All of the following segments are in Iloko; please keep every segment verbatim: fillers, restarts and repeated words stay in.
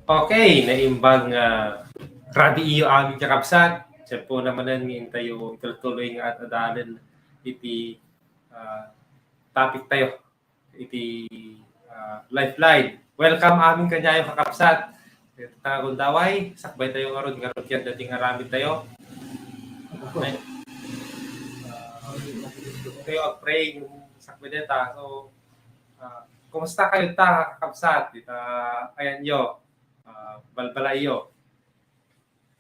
Okay, naimbag nga rabii iyo amin, kakabsat. Siya po naman nga intayo ituloy nga ad-adalan iti, ah, topic tayo, iti, ah, Lifeline. Welcome amin kaniayo, kakabsat. Ita gundaway, sakbay tayo ngarud, ngarud yan dati nga aramid tayo. Okay. Ah, tayo ag-pray, sakbay deta. So, ah, kumusta kayo ta, kakabsat? Ita, ayan yo. Ah, balbala iyo.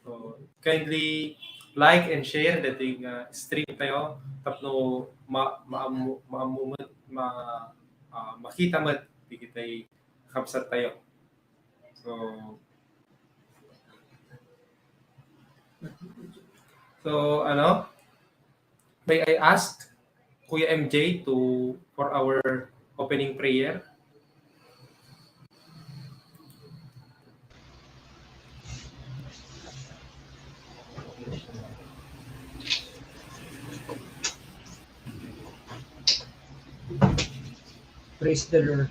So, kindly like and share dati nga stream tayo tapno ma-, maammo-, maammo met, ma-, ah, makita met dagiti kakabsat tayo. So, so, ano, may I ask Kuya M J to, for our opening prayer? Praise the Lord.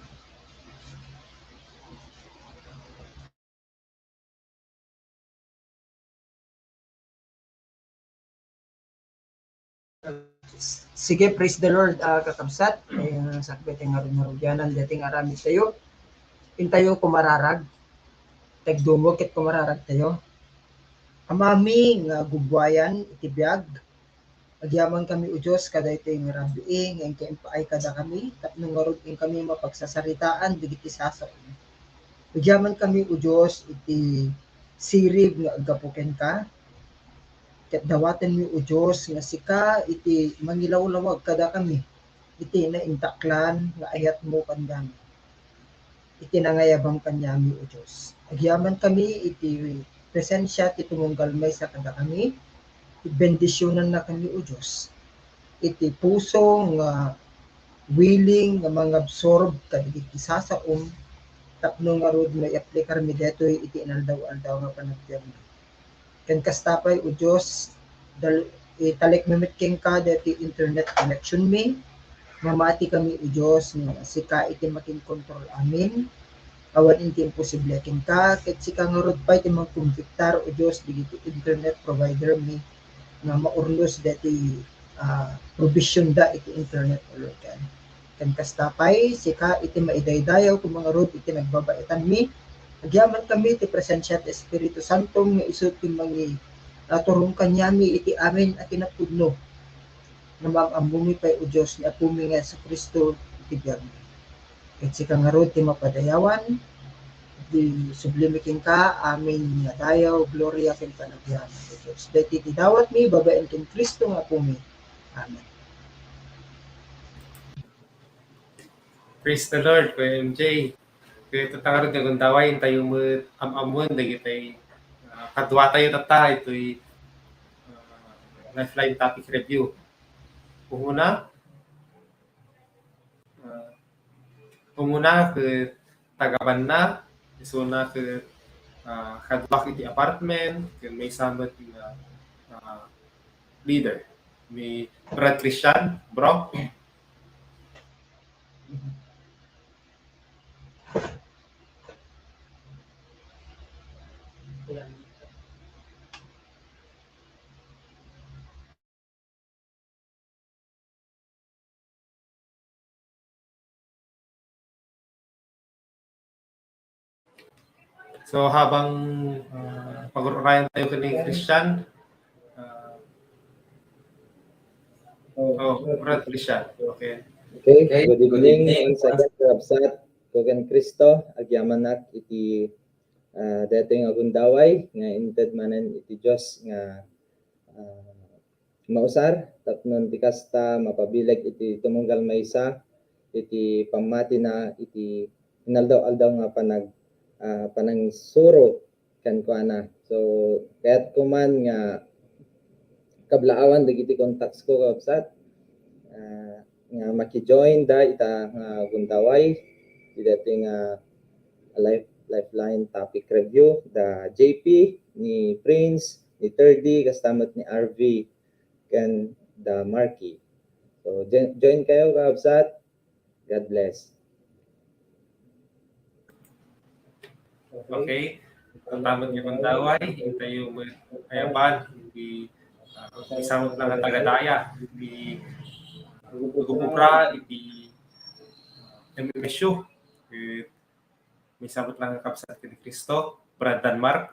Sige, praise the Lord, ah, kakabsat. Ay, ah, sakbay tayo nga rumarugianan, dating aramid tayo. Intayo kumararag. Tagdumog ket kumararag tayo. Amami nga gugwayan iti biag, agyamankami, O Dios, kadaytoy nga rabii nga inka impaay kadakami, tapno ngarud inkami mapagsasaritaan dagiti sasaom. Agyamankami, O Dios, iti sirib nga aggapu kenka, ket dawatenmi, O Dios, nga sika iti mangilawlawag kadakami iti naintaklan nga ayatmo kadakami. Iti nangayabam kaniami, O Dios. Agyamankami iti presensia ti tumunggal maysa kadakami, bendisionannakami, O Dios, iti puso nga willing nga mangabsorb kadagiti sasaom tapno ngarud maiaplikarmi daytoy iti inaldaw-aldaw nga panagbiagmi. Ken kasta pay, O Dios, dal-, italekmi met kenka daytoy internet connectionmi. Mamati kami, O Dios, nga sika iti makinkontrol amin. Awan iti imposible kenka, ket sika ngarud pay ti mangkonbiktar, O Dios, dagiti internet providermi nga maurnos daytoy, ah, provisionda iti internet, O Lord God. Ken kasta pay, sika iti maidaydayaw ket mangarud iti nagbabaitanmi. Agyamankami iti presensia ti Espiritu Santo nga isu ti mangi-, ah, turong kaniami iti amin a kinapudno. Nga maam-ammomi pay, O Dios, ni Apomi nga Jesu-Cristo iti biagmi. Ket sika ngarud ti mapadayawan, iti sublimi kenka, amin nga dayaw, gloria, ken panagyaman, O Dios. Daytoy ti dawatmi babaen ken Cristo nga Apomi. Amen. Praise the Lord, Kuya M J. Kuya, ita ta ngarud nga gundaway, intayo met am-ammoen dagiti, ah, kaduatayo tatta, itoy, ah, Lifeline topic review. Umuna, ah, umuna ket taga-banna, isuna ket, ah, kaduak iti apartment, ken maysa met nga, ah, leader. Ni Brad Christian, bro. So, habang, ah, pagururayan tayo kini Christian, ah, oh, Brad Christian. Okay. Okay, good evening once again, Kabsat. Kugan Cristo, agyamanak iti, ah, daytoy nga gundaway nga inted manen iti Dios nga, ah, mausar tapno ti kasta mapabileg iti tumunggal maysa iti pammatina iti inaldaw-aldaw nga panag-, ah, panangsuro kenkuana. So, kayatko man nga kablaawan dagiti contacts ko, Kabsat, ah, nga makijoin da ita nga gundaway, iti daytoy nga life-, Lifeline topic review, da J P, ni Prince, ni Thirdy, kasta met ni R V, ken da Marky. So, join, join kayo, Kabsat. God bless. Okay. Tatammet nga gundaway, intayo met ayaban, iti, ah, maysa met lang a taga-daya, iti nagubobra iti M M S U. Ket maysa met lang a kabsat ken ni Cristo, Brad Danmark.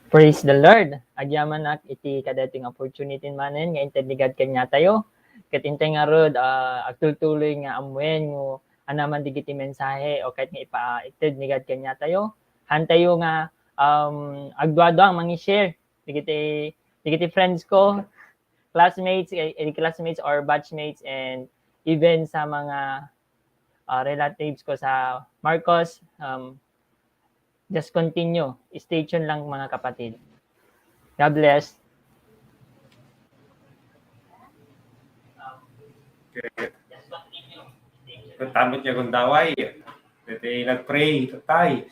Praise the Lord. Agyamanak iti kadaytoy nga opportunity manen nga inted ni God kaniatayo. Ket intay ngarud, ah, agtultuloy nga ammuen no ania man dagiti mensahe o ket nga ipa-, ited ni God kaniatayo. Hantayo nga, um, agduadua nga mangi-share dagiti, dagiti friends ko, classmates, eh, eh, classmates or batchmates, and even sa mga, ah, relatives ko sa Marcos, um, just continue. Stay tuned lang, mga kapatid. God bless. Okay. Tatammet nga gundaway. Iti nag-pray, tay.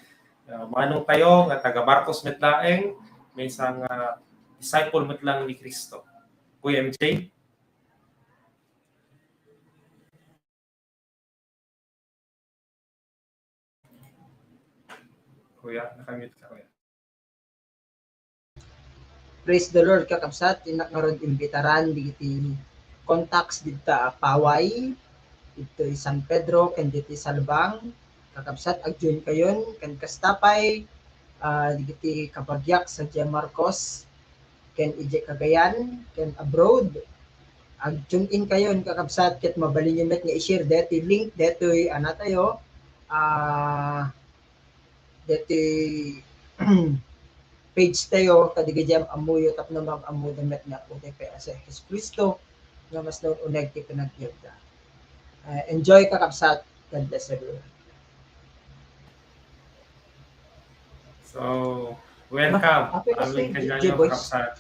Ah, manong tayo nga taga Marcos met laeng, maysa nga disciple met lang ni Cristo. Kuya M J? Kuya, naka-mute ka, Kuya. Praise the Lord, kakabsat. Innak ngarud imbitaran dagiti contacts dita a paway, ditoy San Pedro, ken ditoy Salbang. Kakabsat, ag-join kayon, ken kasta pay, ah, dagiti kabagiak sadiay Marcos, ken idiay Cagayan, ken abroad. Ag-tune in kayon, kakabsat, ket mabalinyo met nga i-share daytoy link, daytoy, anatayo, ah, daytoy page tayo, kadagiti am-ammoyo tapno maam-ammoda met nga Apotayo pay a si Jesu-Cristo nga mas naun-uneg ti panagbiagda. Ah, enjoy, kakabsat. God bless everyone. So, welcome. Ah, ah, pwede amin si kaniayo, J-Boys. Kakabsat.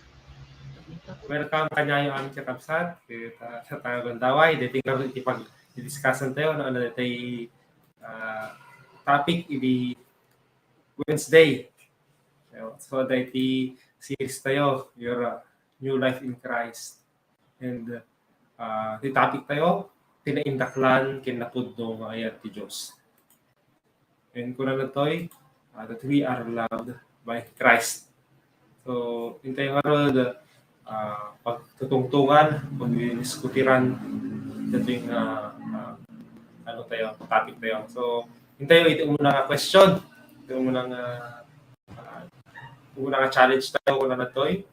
Welcome kaniayo amin, kakabsat. Ket, ah, sa taga gundaway, daytoy nga iti pag-discussan tayo, no, ano, daytoy, ah, topic idi Wednesday. So, so, daytoy series tayo, your, ah, new life in Christ. And, ah, ti topic tayo, ti naindaklan ken napudno nga ayat ti Dios. And kunana daytoy, ah, that we are loved by Christ. So, intayo ngarud, ah, pagtutungtungan, pagdiskutiran, daytoy nga, ah, ano tayo, topic tayo. So, intayo iti umuna nga question, iti umuna nga, ah, umuna nga challenge tayo, kunana daytoy,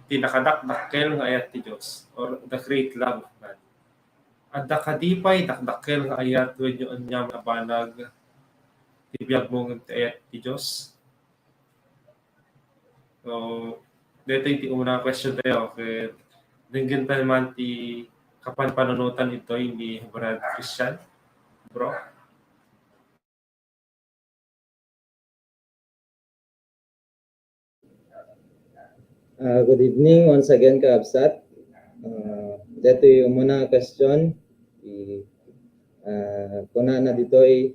ti nakadakdakkel nga ayat ti Dios, or the great love of God. Adda kadi pay dakdakkel nga ayat wenno aniaman a banag ti biagmo ngem ti ayat ti Dios? So, daytoy ti umuna nga question tayo. Ket denggen tayo man ti kapanpanunotan ditoy ni Brad Christian, bro. Ah, good evening once again, kakabsat. Ah, daytoy umuna nga question, i-, ah, kunana ditoy,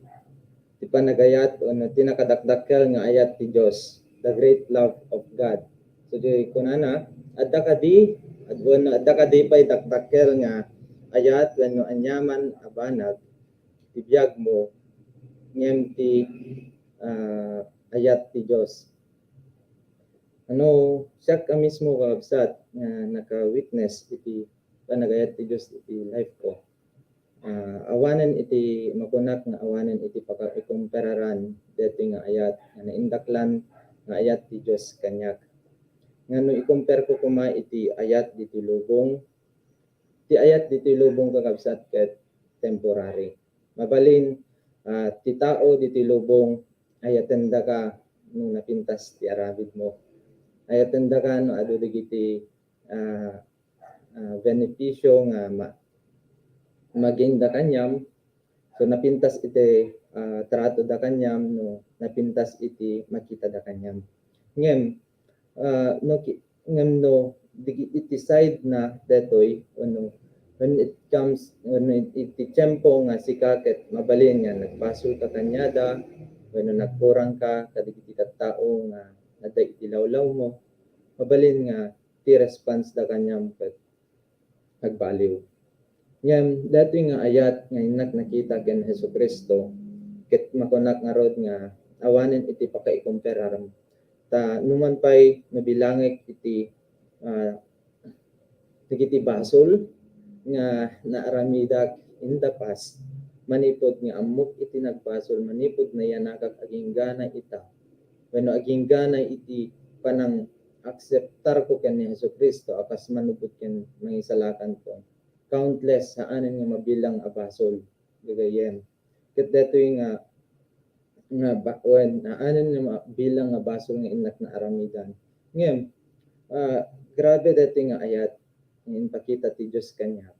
ti panagayat wenno ti nakadakdakkel nga ayat ti Dios, the great love of God. So, di kunana, adda kadi, ad-, wenno adda kadi pay dakdakkel nga ayat wenno aniaman a banag ti biagmo, ngem ti, ah, ayat ti Dios. Ano, siak a mismo, kakabsat, nga naka-witness iti panagayat ti Dios iti life ko. Ah, awanen iti makunak nga awanen iti pakaikumpararan daytoy nga ayat nga naindaklan nga ayat ti Dios kaniak. Nga no i-compare ko koma iti ayat ditoy lubong, ti ayat ditoy lubong, kakabsat, ket temporary. Mabalin, ah, ti tao ditoy lubong, ayatendaka no napintas ti aramidmo. Ayatendaka no adu dagiti, ah, ah, benepisio nga ma-, magingda kaniam. So, napintas iti, ah, tratoda kaniam no napintas iti makitada kaniam. Ngem, ah, no ki-, ngem no digi-, iti side na daytoy, wenno when it comes, wenno it-, iti tiempo nga sika ket mabalin nga nagbasolka kaniada, wenno nagkurangka kadagiti tattao nga adda iti lawlawmo, mabalin nga ti response da kaniam ket nagbaliw. Ngem daytoy nga ayat nga innak nakita ken Jesu-Cristo, ket makunak ngarud nga awanen iti pakaikompararam. Ta numan pay nabilangek iti, ah, dagiti basol nga naaramidak in the past, manipud nga ammok iti nagbasol, manipud nayanakak agingga ita, wenno agingga iti panang-akseptarko ken ni Jesu-Cristo a kas manupod ken mangisalakanko. Countless, saanen nga mabilang a basol, gagayyem. Ket daytoy nga, nga ba-, wen, saanen nga mabilang nga basol nga innak naaramidan. Ngem, ah, grabe daytoy nga ayat nga impakita ti Dios kaniak.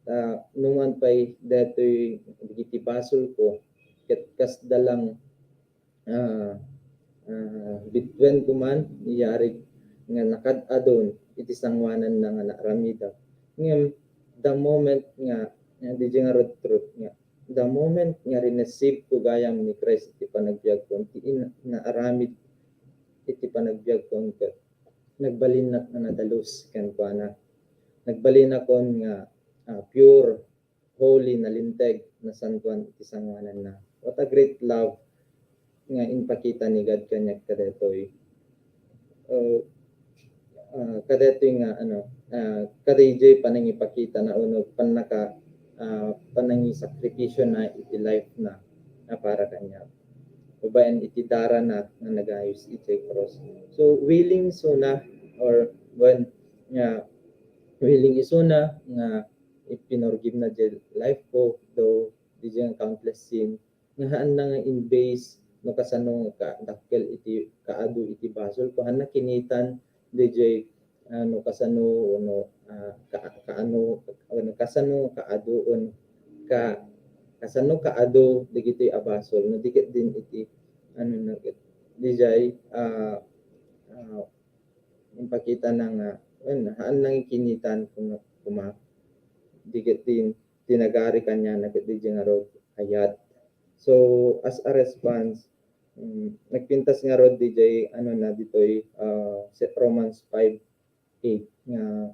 Ah, numan pay daytoy dagiti basolko, ket kasda lang, ah, ah, between ko man, yarig nga nakad-adon iti sangoananna nga naaramidak. Ngem, the moment nga, nga, diay ngarud truth nga, the moment nga rinesibko gayam ni Christ iti panagbiagko, ti in-, naaramid iti panagbiagko, ket nagbalinnak nga nadalus kenkuana. Nagbalinakon nga, ah, pure, holy, nalinteg, nasantoan iti sangoananna. What a great love nga impakita ni God kaniak kadaytoy. Uh, ah, kadaytoy nga, ano, ah, kadaydiay panangipakita na, ono, pannaka-, ah, panangisakripisio na iti life na, na para kaniak. Babaen iti dara na nga nagayus iti cross. So, willing isuna, or when nga willing isuna nga ipinorgive na diay life ko, though diay nga countless sin, nga haanna nga in-base no kasano nga kadakkel iti kaadu iti basol ko, haanna kinitan diay, ah, no kasano, no, ah, ka-, kaano, no kasano kaadu, on ka-, kasano kaadu dagitoy a basol, no di ket din iti, ano, no, diay, ah, ah, impakita na nga, wen, haanna nga kinitan koma, koma, di ket din tinagari kaniana ket diay ngarud ayat. So, as a response, mm, nagpintas ngarud diay, ano na, ditoy, ah, se-, Romans five eight nga,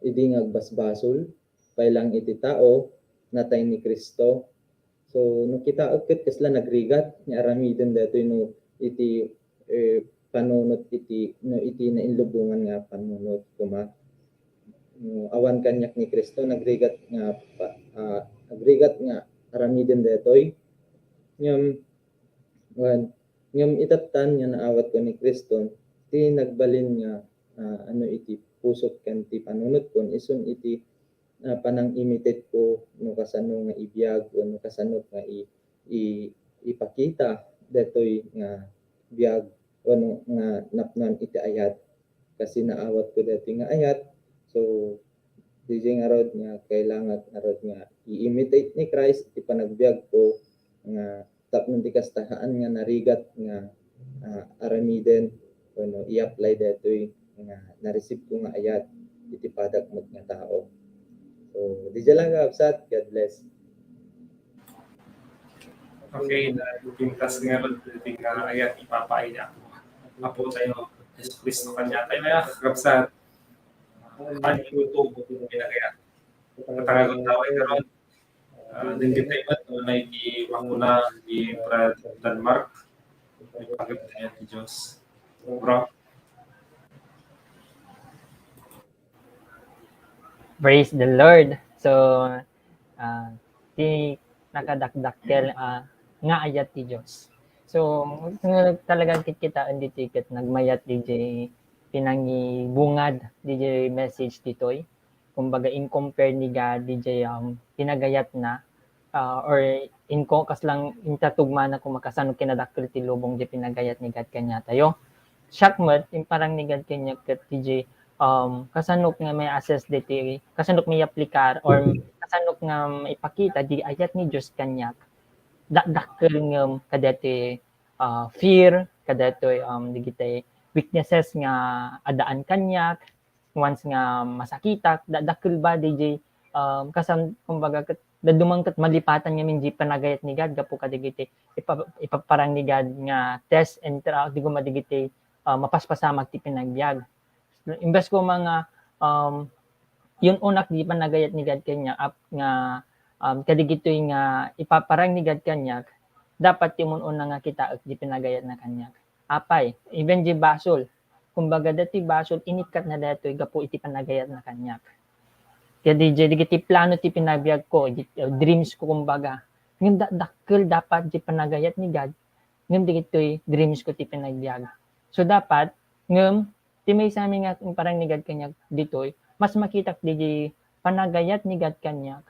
idi nga agbasbasol pay lang iti tao, natay ni Cristo. So, no kitaek ket kasla nagrigat nga aramiden daytoy no iti, eh, panunot iti, no iti nainlubongan nga panunot, koma. No awan kaniak ni Cristo, nagrigat nga pa-, ah, nagrigat nga aramiden daytoy. Ngem, wen, ngem itattan nga naawatko ni Cristo, ti nagbalin nga, ah, ano iti pusok ken ti panunotkon, isun iti, ah, panang-imitate ko no kasano nga ibiag wenno kasano nga i-, i-, ipakita daytoy nga biag wenno nga napnoan iti ayat. Kasi naawatko daytoy nga ayat. So, diay ngarud nga kailangan ngarud nga i-imitate ni Christ iti panagbiagko nga tapno di kasta haan nga narigat nga, ah, aramiden wenno i-apply daytoy nga na-receive ko nga ayat iti padak met nga tao. So, diay lang, kakabsat. God bless. Okay, nagpintas ngarud ti nga ayat ipapaay ni Apo, Apo tayo, Jesu Cristo kaniatayo, kakabsat. Ay, YouTube, pinagayat. Kataragon tayo karon. Ah, dengge tayo met, no, na iti bakuna ni Brad Denmark. Ipagap tayo ti Dios. Bro. Praise the Lord. So, ah, ti nakadakdakkel, ah, nga ayat ti Dios. So, talagang kikitaen ditoy ket nagmayat diay pinangibungad diay message ditoy. Kumbaga, in-compare ni God diay, um, pinagayatna, ah, or inko-, kasla intatugmana koma kasano kinadakkel ti lubong diay pinagayat ni God kaniatayo. Siak met, imparang ni God kaniak ket diay, um, kasano nga mai-assess ditoy, kasano nga mai-aplikar, or kasano nga maipakita diay ayat ni Dios kaniak. Dakdakkel ngem kadaytoy, ah, fear, kadaytoy, um, dagiti weaknesses nga addaan kaniak, once nga masakitak, da-, dakkel ba diay, um, kasan-, kumbaga, ket dadduma ket malipatan ngamin diay panagayat ni God gapu kadagiti ipa-, ipaparang ni God nga test and trial, di koma dagiti, ah, mapaspasamak ti panagbiag. Imbes koma nga, um, yun-unak di panagayat ni God kaniak, ap-, nga, um, kadigitoy nga ipaparang ni God kaniak, dapat ti umun-una nga kitaek di panagayatna kaniak. Apay, even di basol, kumbaga, dati basol, inikkatna daytoy gapu iti panagayatna kaniak. Kadi, di, digiti plano ti pinabiag ko, di, uh, dreams ko, kumbaga. Ngem da-, dakkel dapat di panagayat ni God, ngem digitoy dreams ko ti pinabiag. So, dapat, ngem, ti maysa mi nga parang ni God kaniak ditoy, mas makitak di, di panagayat ni God kaniak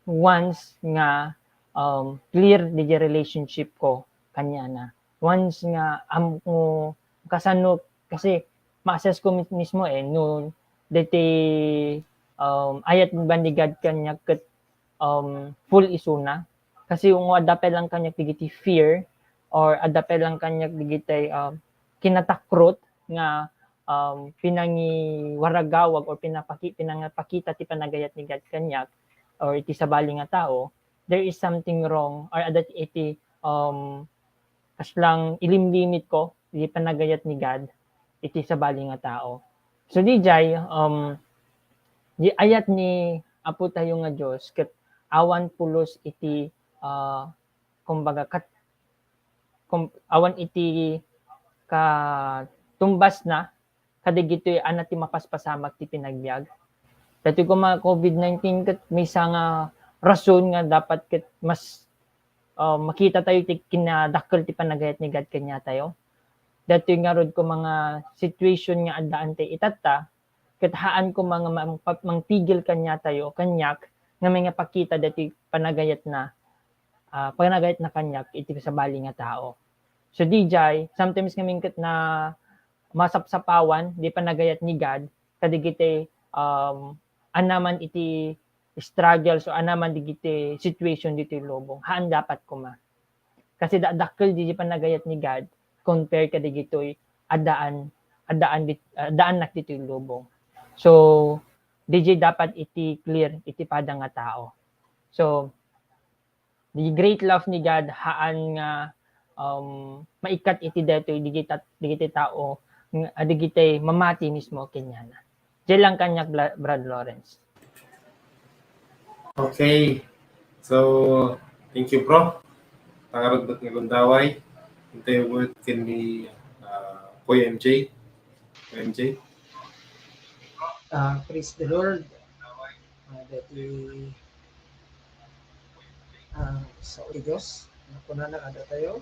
once nga, um, clear di, di relationship ko kaniana. Once nga, am-, kasano, kasi ma-assess ko mis-, mismo eh, no, deti, um, ayat ba ni God kaniak ket, um, full isuna. Kasi no adda pay lang kaniak digiti fear, or adda pay lang kaniak digiti, um, kinatakrot nga, um, pinangiwaragawag or pinapaki-, pinangapakita ti panagayat ni God kaniak or iti sabali nga tao, there is something wrong or adda iti, um, kasla ilimlimit ko, di panagayat ni God iti sabali nga tao. So, di jay, um, di ayat ni Apo tayo nga Dios ket awan pulos iti, ah, kumbaga, kat-, kum-, awan iti katumbasna kadigitoy a na ti mapaspasamak ti pinagbiag. Daytoy koma COVID nineteen ket maysa nga rason nga dapat ket mas, ah, makita tayo ti kinadakkel ti panagayat ni God kaniatayo. Daytoy ngarud koma nga situation nga addaan ti itatta, ket haan koma nga mang-, mangpigil kaniatayo, kaniak, nga mangipakita daytoy panagayatna, ah, panagayatna kaniak iti sabali nga tao. So, di jay, sometimes ngamin ket na masapsapawan di panagayat ni God kadigiti, um, anaman iti struggles o anaman digiti situation ditoy lubong. Haan dapat koma. Kasi da-, dakkel di panagayat ni God compare kadigitoy addaan, addaan dit-, addaannak ditoy lubong. So, di jay dapat iti clear iti pada nga tao. So, the great love ni God haan nga, um, maikkat iti daytoy digita-, digiti tao nga, digiti mamati mismo kaniana. Diay lang kaniak, Bla-, Brad Lawrence. Okay. So, thank you, bro. Tangarud met nga gundaway. Intay word ken ni, ah, Kuya M J. Kuya M J. Ah, praise the Lord. Ah, dati, ah, sa Dios, nakunana kadatayo,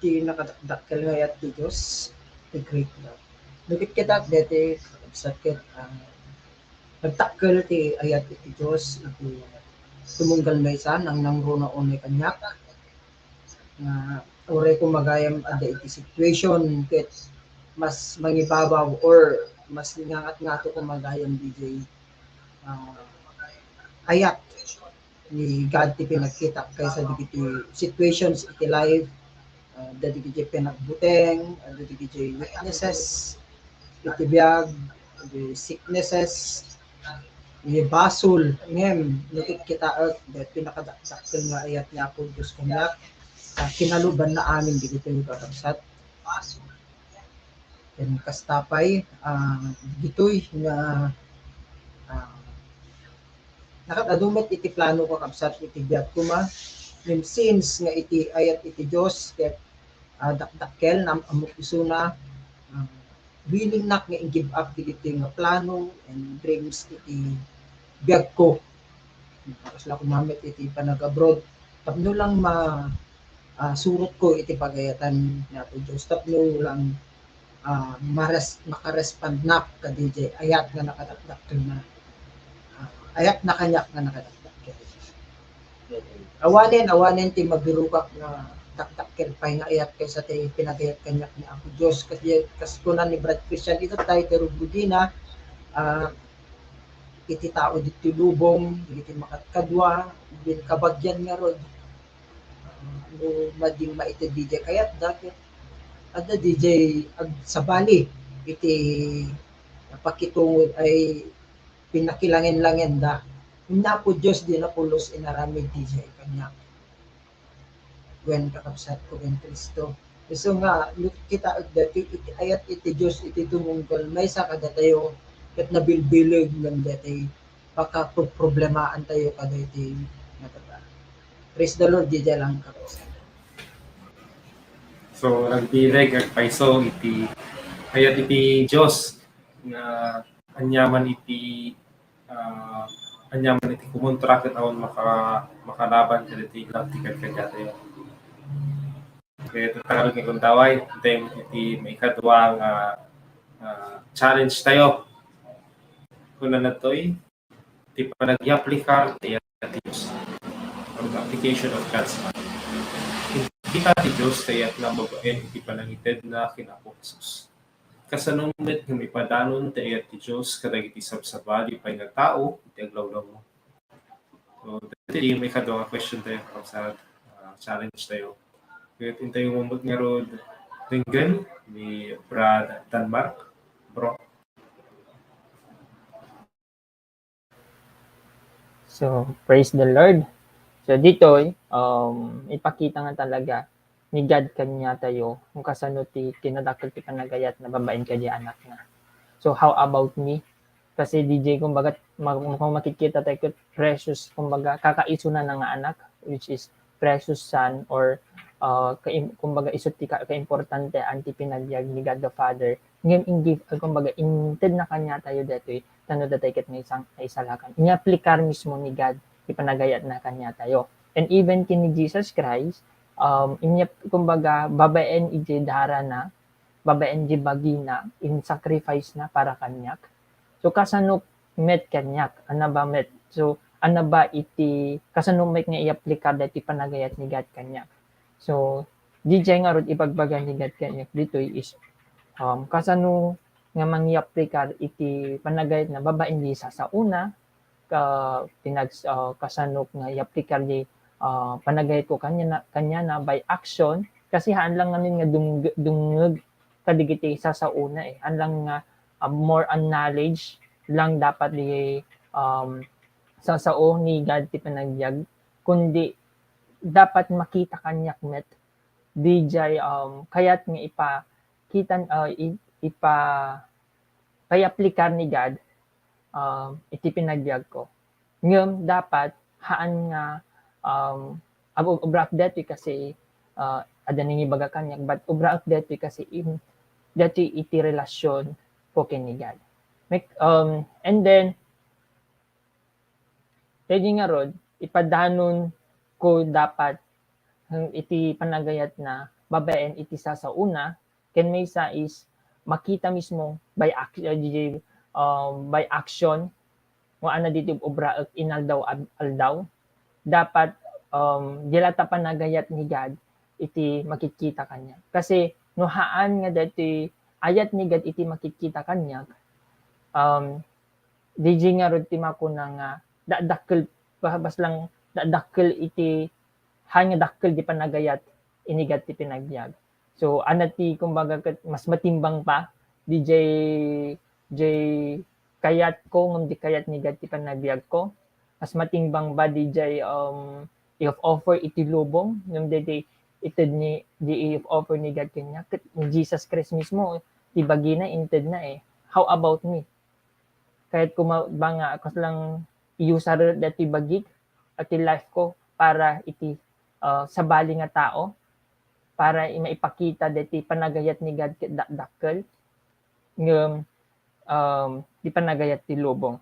ti nakadakdakkel nga ayat ti Dios, ti great love. Nukit kita, dati, kakabsat ket, ah, nagdakkel ti ayat iti Dios, iti tumunggal maysa, nangnangruna unay kaniak. Nga, uray koma gayam adda iti situation, ket mas mangibabaw or mas ngangatngato koma gayam dayjay, ah, ayat ni God ti pinagkitak kaysa dagiti situations iti life, ah, dagiti pinagbuteng, ah, dagiti weaknesses iti biag, the sicknesses, the basol, ngem no ket kitaek, the pinakadakdakkel nga ayat ni Apo Dios kaniak, ah, kinalubanna amin dagitoy kakabsat. Ken kasta pay, ah, ditoy nga, ah, nakat-adu met iti plano, kakabsat, iti biag koma. Ngem since nga iti ayat iti Dios, ket, ah, dakdakkel, nam-, ammok isuna, ah, willingnak nga i-give up dagiti nga plano and dreams iti biagko. Kasla koma met iti panag-abroad. Tapno lang ma-, ah, surotko iti pagayatan ni Apo Dios. Tapno lang, ah, mares-, makarespondnak kadayjay ayat nga nakadakdakkelna. Ah, ayatna kaniak nga nakadakdakkel. Awanen, awanen ti mabirokak nga dakdakkel pay nga ayat kaysa ti pinagayat kaniak ni Apo Dios. Kas, kas kuna ni Brad Christian, ita tayo ti rubrugina, ah, iti tao ditoy lubong, iti makatkadua, iti kabagian ngarud. Ah, no madi nga maited dayjay kayatda, ket adda dayjay agsabali iti pakitungod ay pinakilangen-langenda. Ni Apo Dios dina pulos inaramid dayjay kaniak. Wen, kakabsatko ken Cristo. Isu nga, no kitaek daytoy iti ayat iti Dios iti tumunggal maysa kadatayo, ket nabilbileg ngem daytoy pakaproblemaantayo kadaytoy nga tata. Praise the Lord, diay lang kapusan. So, nagbileg, agpayso iti ayat iti Dios nga aniaman iti, ah, aniaman iti kumontra ket awan maka-, makalaban kadagiti love ti kadkadatayo. Okay, iti Tagalog nga gundaway, then iti maikadua nga, ah, challenge tayo. Kuna natoy, ti panagaplikar ti ayat ti Dios, or the application of God's word. Imbita ti Dios ti ayat nga babaen iti panangitedna ken Apo Jesus. Kasano met nga maipadanon ti ayat ti Dios kadagiti sabsabali pay nga tao iti aglawlawmo? So, dati may kadua nga question tayo, sa, ah, challenge tayo. Kaya intayo mo ngarud denggen ni Brad Denmark, bro. So, praise the Lord. So, ditoy, um, ipakita nga talaga ni God kaniatayo kung kasano ti kinadakkel ti panagayat na babaen kadi anakna. So, how about me? Kasi diay, kumbaga, ma-, kung makikita tayo ket precious, kumbaga, kakaisuna na nga anak, which is precious son, or, uh, kaim-, kumbaga, isu ti ka-, kaimportantean ti pinabiag ni God the Father. Ngem, in give, uh, kumbaga, intedna kaniatayo daytoy, tapno daytoy ket maisang-, maisalakan. Inyaplikar mismo ni God ti panagayatna kaniatayo. And even ken ni Jesus Christ, um, inyap-, kumbaga, babaen idiay darana, babaen diay bagina, in sacrifice na para kaniak. So, kasano met kaniak? Ania ba met? So, ania ba iti, kasano met nga iaplikar daytoy panagayat ni God kaniak? So, diay ngarud ibagbaga ni God kaniak ditoy is, um, kasano nga mangiaplikar iti panagayat na babaen diay sasaona, ka-, pinag-, ah, kasano nga iaplikar diay, ah, panagayat ko kaniana, kaniana by action, kasi haan lang ngamin nga dung-, dungngeg kadagiti sasaona, eh. Haan lang nga, ah, more on knowledge lang dapat diay, um, sasao ni God ti panagbiag, kundi dapat makita kaniak met diay, um, kayat nga ipa-, kitan-, ah, i-, ipa-, paiaplikar ni God, um, iti pinagbiag ko. Ngem dapat haan nga, um, ag-, ubraak daytoy kasi, uh, adda nangibaga kaniak, but ubraak daytoy kasi in, daytoy iti relasyon ko ken ni God. Mek-, um, and then, daydi ngarud, ipadanon ko dapat, hmm, iti panagayat na babaen iti sasaona, ken maysa is makita mismo by ac-, um, by action, no, ania ditoy ubraek inaldaw-aldaw. Dapat, um, diay latta panagayat ni God iti makikita kaniak. Kasi no haan nga daytoy ayat ni God iti makikita kaniak, um, diay ngarud ti makuna nga dakdakkel, ba-, basta lang dakdakkel iti, haan nga dakkel ti panagayat ni God ti pinagbiag. So, ania ti, kumbaga, ket mas matimbang pa diay, diay kayat ko ngem di kayat ni God ti panagbiag ko. Mas matimbang ba diay, um, i-offer iti lubong ngem daydi ited ni, di i-offer ni God kaniak? Ket ni Jesus Christ mismo, ti bagina intedna, eh. How about me? Kayat ko ma-, ba nga, kas lang iusar daytoy bagik, iti life ko para iti, uh, sabali nga tao, para i-, maipakita daytoy panagayat ni God ket dakdakkel, ngem, um, di panagayat ti lubong.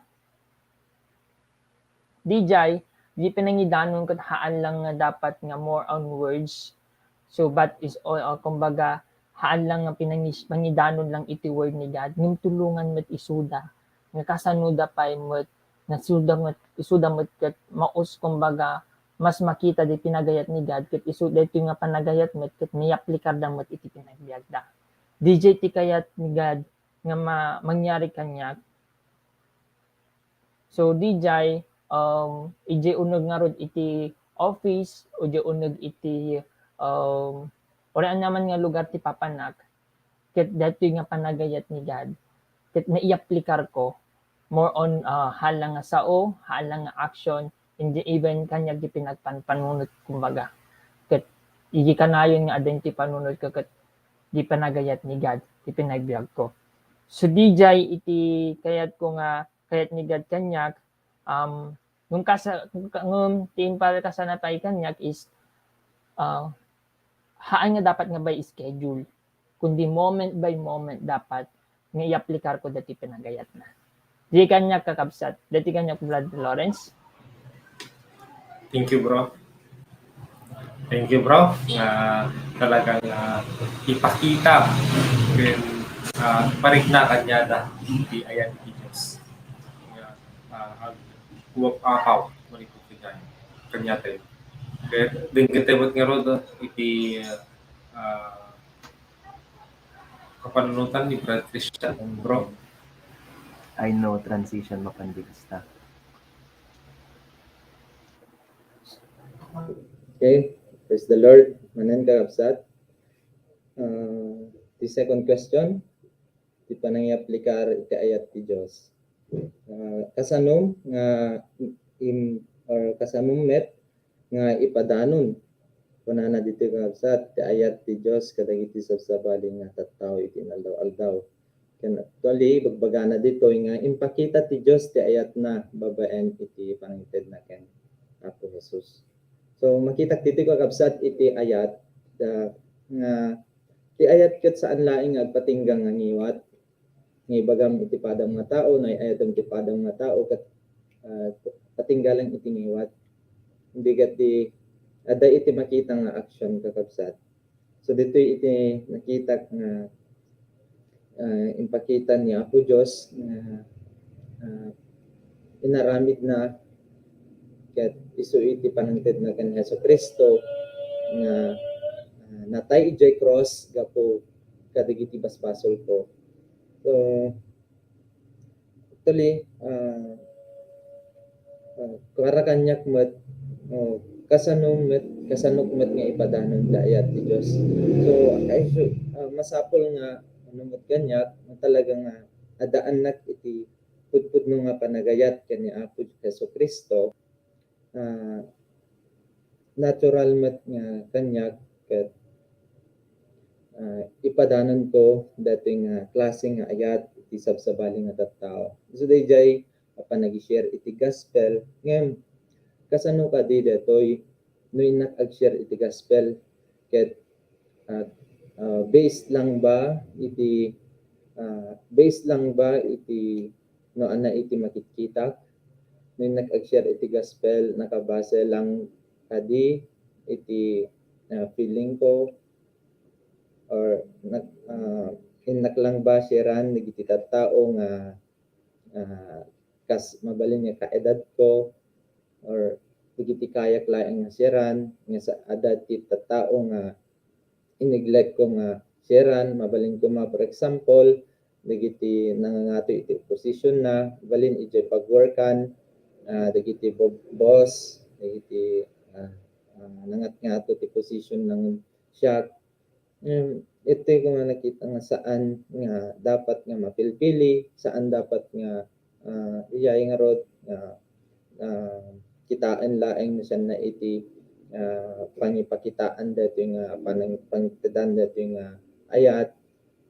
Diay, di pinangidanon ket haan lang nga dapat nga more on words. So, but is all, uh, kumbaga, haan lang nga pinangis-, pangidanon lang iti word ni God, ngem tulongan met isuda, nga kasano da pay met, nga isuda met, isuda met ket maus, kumbaga, mas makita di pinagayat ni God, ket isu daytoy nga panagayat met, ket maiaplikar da met iti pinagbiag da. Diay ti kayat ni God nga ma-, mangyari kaniak. So, diay, um, idiay uneg ngarud iti office, o diay uneg iti, um, uray aniaman nga lugar ti papanak, ket daytoy nga panagayat ni God, ket naiaplikar ko, more on, uh, haan lang nga sao, haan lang nga action, and even kaniak ti pinagpan-, panunot, kumbaga. Ket idi kanayon nga adda ti panunot ko, ket di panagayat ni God ti pinagbiag ko. So, D J, iti kayatko nga, kayat ni God kaniak, um, ngem kasa-, ngem ti impalkasana pay kaniak is, uh, haan nga dapat nga by schedule, kundi moment by moment dapat nga iaplikarko dati panagayatna. Di kaniak, kakabsat, dati kaniak, Brad Lawrence. Thank you, bro. Thank you, bro. Nga talagang, ah, ipakita ken, ah, parigna kaniada iti ayat ti Dios. Nga, ah, ag-, uwap apaw, malikot kaniada. Kaniada. Ket denggetem met ngarud iti, ah, kapanunotan ni Brad Christian, bro. I know transition mapan di kasta. Okay, praise the Lord. Manen, kakabsat. Ah, the second question, ti panangiaplikar iti ayat ti Dios. Ah, kasano nga im-, or kasano met nga ipadanon? Kunana ditoy, kakabsat, ti ayat ti Dios kadagiti sabsabali nga tattao iti inaldaw-aldaw. Ken actually, ibagbagana ditoy nga impakita ti Dios ti ayatna babaen iti panangtedna ken Apo Jesus. So, makitak ditoy, kakabsat, iti ayat, ah, nga ti ayat ket saan laeng nga agpatingga nga ngiwat. Nga ibagam iti padam nga tao, no ay-ayatem ti padam nga tao, ket, ah, patingga lang iti ngiwat. Hindi ket di, adda iti makita nga action, kakabsat. So, ditoy iti nakitak nga, ah, impakita ni Apo Dios nga, ah, inaramidna ket isu iti panangtedna ken Jesu-Cristo nga, ah, natay idiay cross gapu kadagiti basbasolko. So, actually, ah, ah, para kaniak met, oh, kasano met, kasano met nga ipadanon ti ayat ti Dios. So, I should, ah, masapul nga, ano met kaniak, nga talaga nga adaannak iti pudpudno nga panagayat ken ni Apo Jesu-Cristo, ah, natural met nga kaniak ket, ah, ipadanonko datoy nga klase nga ayat iti sabsabali nga tattao. Isu daydiay a panag-share iti gospel, ngem kasano kadi datoy no innak ag-share iti gospel ket, ah, ah, based lang ba iti, ah, based lang ba iti no ania iti makitkitak? No innak ag-share iti gospel, nakabase lang kadi iti, ah, feeling ko, or nak-, ah, innak lang ba sharean dagiti tattao nga, ah, kas mabalin nga kaedadko, or dagiti kayak laeng nga sharean, nga sa-, adda ti tattao nga i-neglect ko nga sharean, mabalin koma, for example, dagiti nangangato iti posisyon na, balin idiay pagworkan, ah, dagiti bo-, boss, dagiti, ah, ah, nangatngato ti posisyon nang siak. Em, iti ko nga nakita nga saan nga dapat nga mapilpili, saan dapat nga, ah, iyay ngarud nga, ah, kitaen laeng no sianna iti, ah, pangipakitaan daytoy nga panang-, pangitdan daytoy nga ayat,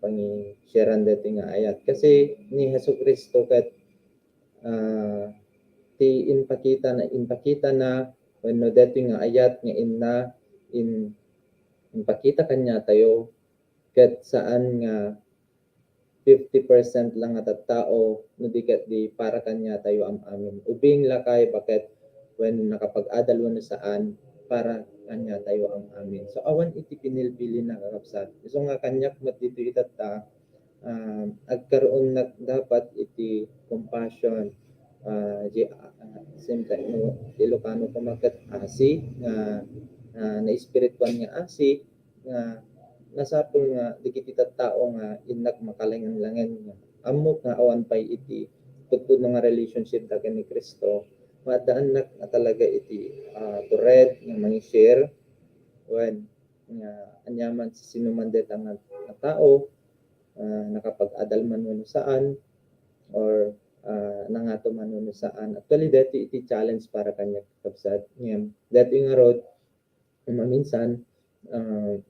pangi-sharean daytoy nga ayat. Kasi ni Jesu-Cristo ket, ah, ti impakita na, impakita na wenno daytoy nga ayat nga inna in-, impakita kaniatayo, ket saan nga fifty percent lang nga tattao, no di ket di para kaniatayo am-amin. Ubing lakay, baket wen nakapag-adal wenno saan, para kaniatayo am-amin. So, awan iti pinilpili na, kakabsat. Isu nga kaniak met ditoy itatta, ah, agkaroon na dapat iti compassion. Ah, di, ah, same time, no, Ilocano koma ket asi, nga, ah, naespirituan nga asi, nga nasapul nga dagiti tattao nga innak makalangen-langen nga ammok nga awan pay iti pudpudno nga relationship da ken ni Cristo, maaddaannak nga talaga iti, ah, to read nga mangi-share wen nga aniaman sino man deta nga, nga tao, ah, nakapag-adal man wenno saan, or, ah, nangato man wenno saan. Actually, daytoy iti challenge para kaniak, kabsat. Ngem, daytoy ngarud, maminsan, ah,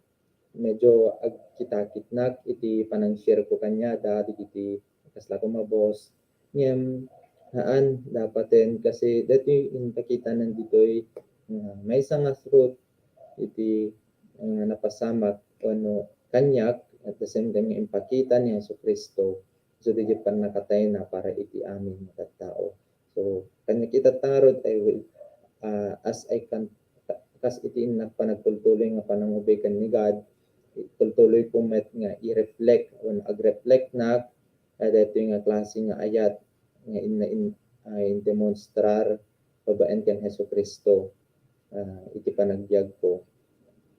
medyo agkitakitnak iti panang-share ko kaniada dagiti kasla ko nga boss. Ngem, haan, dapaten kasi daytoy impakitanan ditoy, ah, maysa nga fruit iti, ah, napasamak wenno kaniak, at the same time nga impakita ni Jesu-Cristo. So, daydiay pannakatayna para iti amin nga tattao. So, kaniak itatta ngarud, I will, ah, as I can, kas iti innak panagtultuloy nga panangubing ken ni God, tultuloy ko met nga i-reflect wenno ag-reflectnak, ah, daytoy nga klase nga ayat nga inna in-, ah, indemonstrar babaen ken Jesu-Cristo, ah, iti panagbiagko,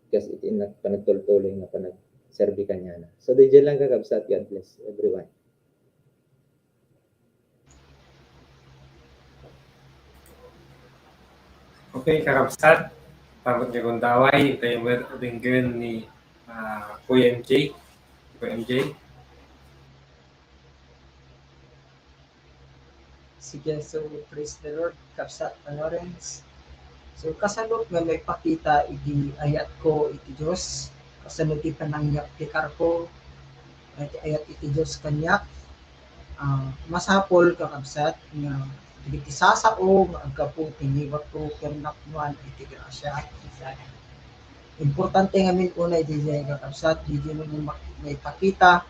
kas iti innak panagtultuloy nga panagserbi kaniana. So, daydiay lang, kakabsat. God bless everyone. Okay, kakabsat. Salamat nga agundaway. Tayo met denggen ni, ah, Kuya M J. Kuya M J. Sige, so praise the Lord, kabsat a Lawrence. So, kasano nga maipakita iti ayatko iti Dios? Kasano ti panangyaplikar ko iti ayat iti Dios kaniak? Ah, masapul, kakabsat, nga dagiti sasao nga aggapu ti ngiwatko ken napnoan iti grasia. Importante ngamin unay daydiay, kakabsat, daydiay nga ma-, maipakita,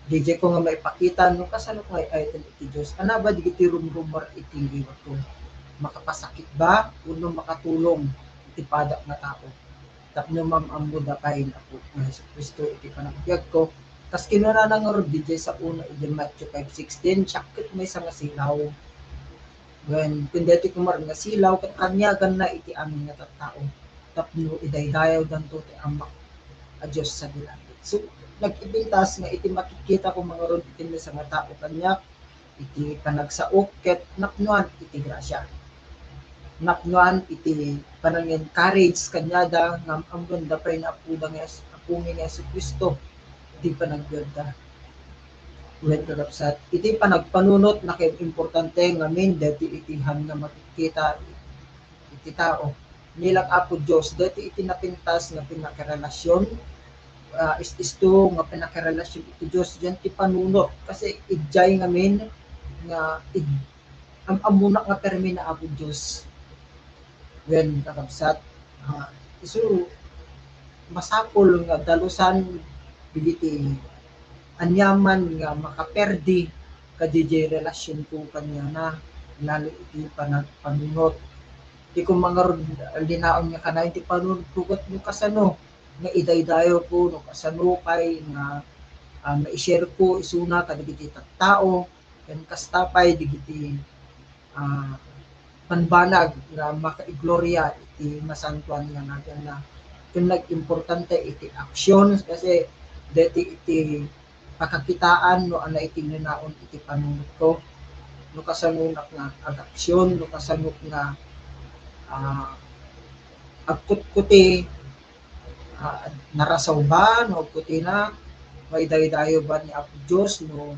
daydiay ko nga maipakita no kasano ko ay-ayaten iti Dios. Ania ba dagiti rumrumor iti ngiwatko? Makapasakit ba wenno makatulong iti padak nga tao? Tapno maam-ammoda pay ni Apo nga Jesu-Cristo iti panagbiagko. Kas kinunana ngarud daydiay sa una iti Matthew five sixteen, siak ket maysa nga silaw. Wen, ken daytoy koma nga silaw, ket aniaganna iti amin nga tattao tapno idaydayawdanto ti Ama a Dios sadi langit. So, nagipintas nga iti makikita ko ngarud iti maysa nga tao kaniak, iti panagsaok ket napnoan iti grasia. Napnoan iti panang-encourage kaniada nga am-ammoenda pay ni Apoda nga Jes-, Apomi nga Jesu-Cristo iti panagbiagda. Wen, kakabsat, iti panagpanunot, nakaimportante ngamin daytoy iti han nga makikita iti tao. Ni la Apo Dios, daytoy iti napintas nga pinakarelasion, ah, is-isto nga pinakarelasion iti Dios, diay ti panunot. Kasi idiay ngamin nga id-, am-, ammonak nga permi ni Apo Dios. Wen, kakabsat, ah, isu masapul nga dalusan dagiti aniaman nga makaperdi kadiay relasionko kaniana, lalo iti panagpanunot. Diko ngarud linaon nga kanayon ti panunotko ket no kasano nga idaydayawko, no kasano pay nga, ah, maishareko isuna kadagiti tattao, ken kasta pay dagiti, ah, bambanag nga makaigloria iti masantoan nga naganna. Ken nagimportante iti action, kasi daytoy iti pakakitaan no ania iti linaon iti panunotko. No kasanonak nga agaksyon, no kasanok nga, ah, agkutkuti, ah, narasaw ba no agkutinak, maidaydayaw ba ni Apo Dios no,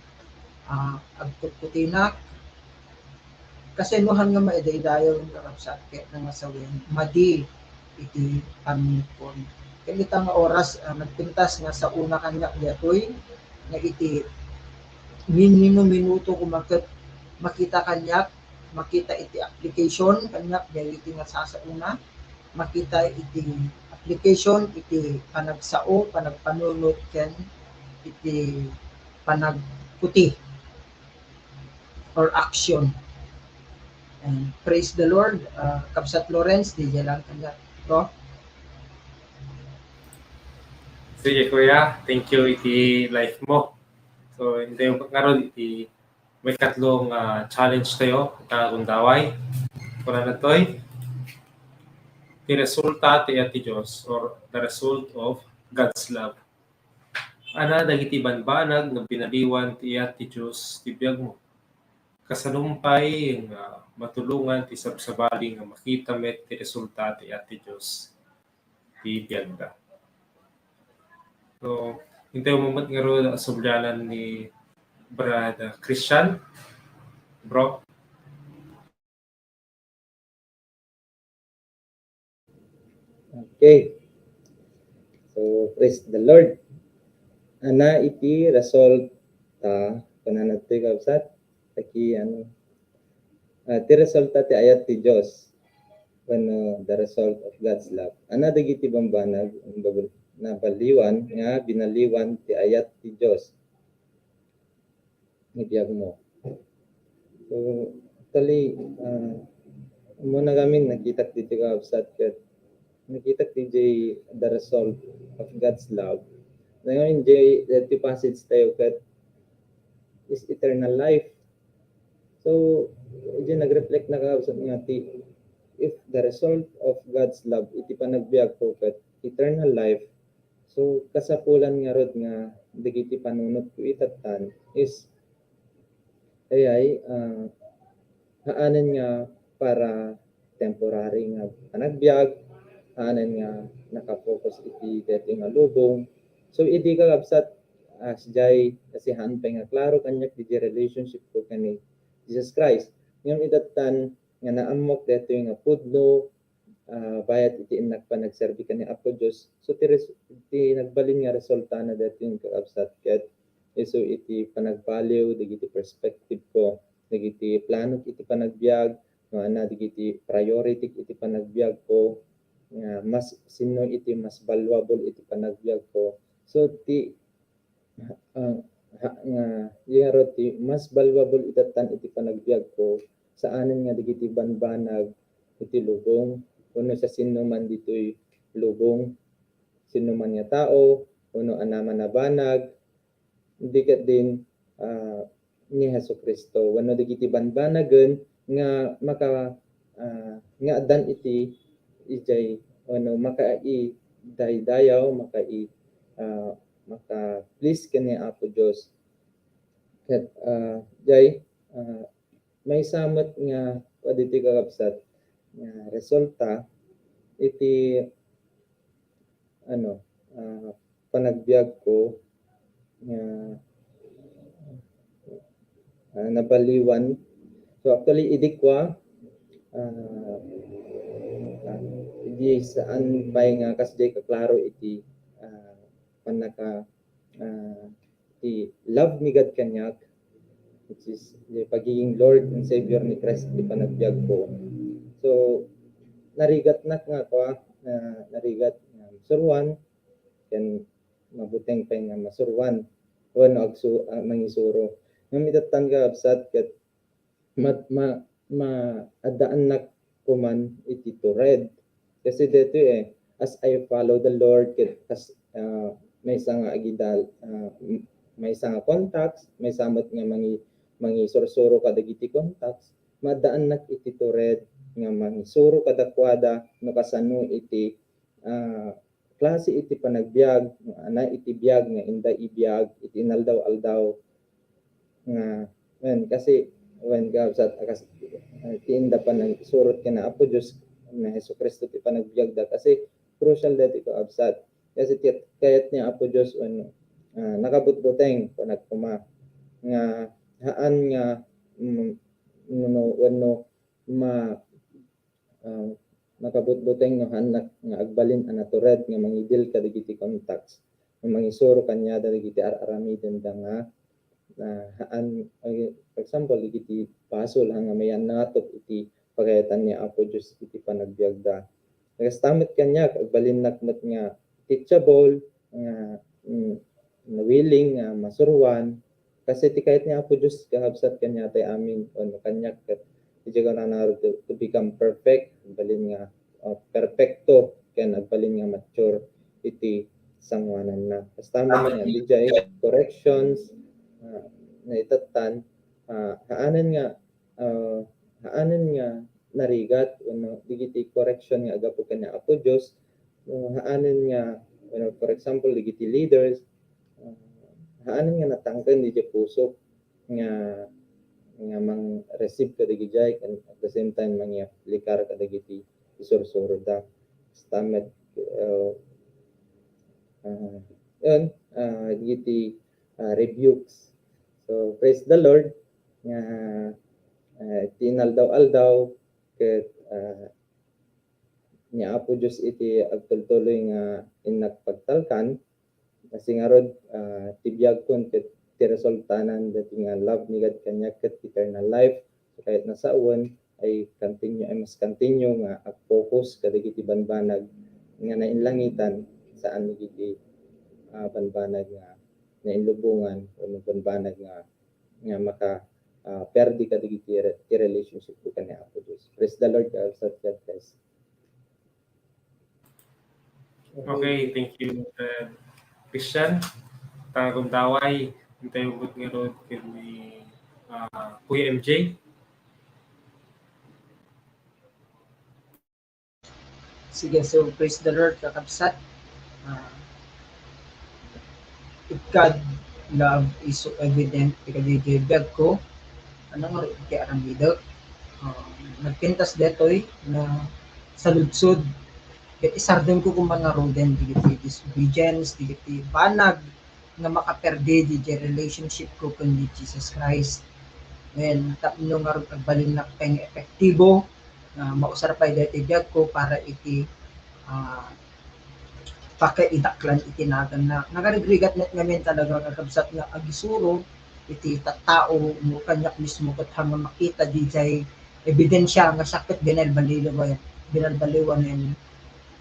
ah, agkutkutinak? Kasanoan nga maidaydayaw, kakabsat, ket nangasawen, madi iti panunotko. Ket ita nga oras, ah, nagpintas nga sa una kaniak daytoy, nga iti min-, minuto koma ket makita kaniak, makita iti application kaniak daytoy nga sasaona, makita iti application iti panagsao, panagpanunot, ken iti panagkuti or action. And praise the Lord, ah, Kabsat Lawrence, daydiay lang kaniak, bro. Sige, Kuya. Thank you iti life mo. So, intayo ngarud iti maikatlo nga challenge tayo, ita nga gundaway. Kunana daytoy, ti resulta ti ayat ti Dios, or the result of God's love. Ania dagiti bambanag nga binaliwan ti ayat ti Dios ti biagmo? Kasano pay nga matulongan ti sabsabali nga makita met ti resulta ti ayat ti Dios ti biagda? So, intayo met ngarud a sublianan ni Brad Christian. Bro? Okay. So, Praise the Lord. Ana iti result ta, kunana toy, kabsat, taki, ano, ah, ti resulta ti ayat ti Dios, wenno the result of God's love. Ana dagiti bambanag, nabaliwan nga binaliwan ti ayat ti Dios. Ni biag mo. So, actually, ah, muna kami nakitak dito, kabsat, ket nakitak dito the result of God's love. Ngayon, jay, the passage tayo ket is eternal life. So, jay nag-reflect na, kabsat, nga ti, if the result of God's love iti panagbiag ko ket eternal life, so, kasapulan ngarud nga dagiti panunot ko itattan is, ayay, ah, haanen nga para temporary nga panagbiag, haanen nga nakapokus iti daytoy nga lubong. So, idi, kakabsat, ah, sijay, kasi haan pay nga klaro kaniak ditoy relationship ko ken ni Jesus Christ. Ngem itattan nga naammok daytoy nga pudno, ah, bayat iti innak panagserbi ken ni Apo Dios. So, ti res-, ti nagbalin nga resultana daytoy, kakabsat, ket isu iti panagbaliw dagiti perspective ko, dagiti planok iti panagbiag, no, ana dagiti priority iti panagbiag ko, nga mas, sinno iti mas valuable iti panagbiag ko. So, ti, ah, ha-, nga, iyaro ti mas valuable itattan iti panagbiag ko, saanen nga dagiti banbanag iti lubong, wenno sa sinno man ditoy lubong, sinno man nga tao, wenno anaman a banag, di ket din, ah, ni Jesu-Cristo, wenno dagiti banbanagen nga maka-, ah, nga addan iti, ijay, wenno makaidaydayaw, makai-, ah, maka-please ken ni Apo Dios. Ket, ah, jay, ah, maysa met nga, kaditoy, kakabsat, nga resulta iti, ano, ah, panagbiag ko nga, ah, nabaliwan. So, actually, idi kua, ah, ah, idi saan pay nga kasdiay kaklaro iti, ah, pannaka-, ah, ti love ni God kaniak, which is the pagiging Lord and Savior ni Christ ti panagbiag ko. So, narigatnak nga kua, na, narigat nga masuruan, ken mabuteng pay nga masuruan, wenno agsu-, ah, mangisuro. Ngem itattan, kakabsat, ket ma-, ma-, maaddaannak koman iti tured. Kasi daytoy, eh, as I follow the Lord, ket kas-, ah, maysa nga agidal-, ah, m-, maysa nga contacts, maysa met nga mangi-, mangisursuro kadagiti contacts, maaddaannak iti tured nga mangisuro kadakuada no kasano iti, ah, klase iti panagbiag, nga ana iti biag nga inda ibiag iti inaldaw-aldaw nga, wen, kasi, wen, kakabsat, a kas-, ah, ti inda panagsurot ken ni Apo Dios, ni Jesu-Cristo ti panagbiagda, kasi crucial daytoy, kakabsat. Kasi ti kayat ni Apo Dios, wen, ah, nakabutbuteng, panagkuma, nga haan nga, mm, no, wenno ma-, ah, makabutbuteng no haannak nga agbalin a natured nga mangidil kadagiti contacts, nga mangisuro kaniada dagiti ar-aramidenda nga, ah, haan, ay, for example, dagiti basol, ha, nga mayannatop iti pagayatan ni Apo Dios iti panagbiagda. Kasta met kaniak, agbalinnak met nga teachable, nga, mm, nga willing nga masuruan, kasi ti kayat ni Apo Dios, kakabsat, kaniatay amin, wenno kaniak ket, idiay kunana, to, to become perfect, agbalin nga, uh, perpekto, ken agbalin nga mature iti sangoananna. Kasta met nga, idiay corrections, uh, naitattan, uh, haanen nga, uh, haanen nga narigat, wenno dagiti correction nga aggapu ken ni Apo Dios, no, haanen nga, wenno, for example, dagiti leaders, uh, haanen nga natangken idiay pusok nga, nga mang-receive kadagijay, ken at the same time, mangiaplikar kadagiti isursuroda. Kasta met, uh, uh, yun, uh, dagiti, uh, rebukes. So, praise the Lord, nga, uh, ti inaldaw-aldaw, ket, ah, ni Apo Dios iti agtultuloy nga innak pagtalkan, Kasi ngarud, ah, ti biagkon ket ti resultanan dati nga love ni God kaniak ket eternal life. So, ket no sawen, I continue, I must continue nga ag-focus kadagiti banbanag nga nainlangitan, saan dagiti, ah, banbanag nga nainlubongan wenno banbanag nga, nga maka, ah, perdi kadagiti re-, ti relationship ko ken ni Apo Dios. Praise the Lord, God bless. Okay, thank you, uh, Christian. Tangagundaway, intay ubot nga road ken ni, uh, Kuya M J. Sige, so praise the Lord, kakabsat. Ah, if God love is so evident kadaydiay biag ko, ano nga iti aramidek? Ah, nagpintas detoy na saludsod. Ket isardeng ko koma ngaruden dagiti disobedience, dagiti banag nga makaperdi diay relationship ko ken ni Jesus Christ. Wen, tapno ngarud agbalinnak pay nga epektibo, ah, mausar pay daytoy biag ko para iti, ah, pakaidaklan iti naganna. Nagarigrigat met ngamin talaga, kakabsat, nga agisuro iti tattao, no kaniak mismo ket haan nga makita diay ebidensia nga siak ket binalbaliwan, binalbaliwan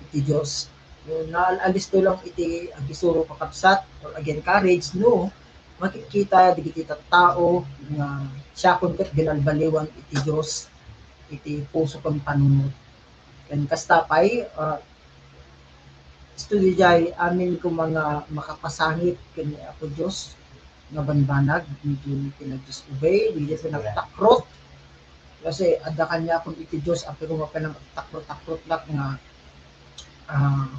iti Dios. No naal-alisto lang iti agisuro, kakabsat, or ag-encourage, no makikita dagiti tattao nga siakon ket binalbaliwan iti Dios iti puso ken panunot. Ken kasta pay, ah, isu diay amin koma nga makapasangit ken ni Apo Dios nga banbanag, medyo pinag-disobey, medyo pinagtakrot. Kasi adda kaniakon iti Dios, apay koma panagtakrot-takrot laeng nga, ah,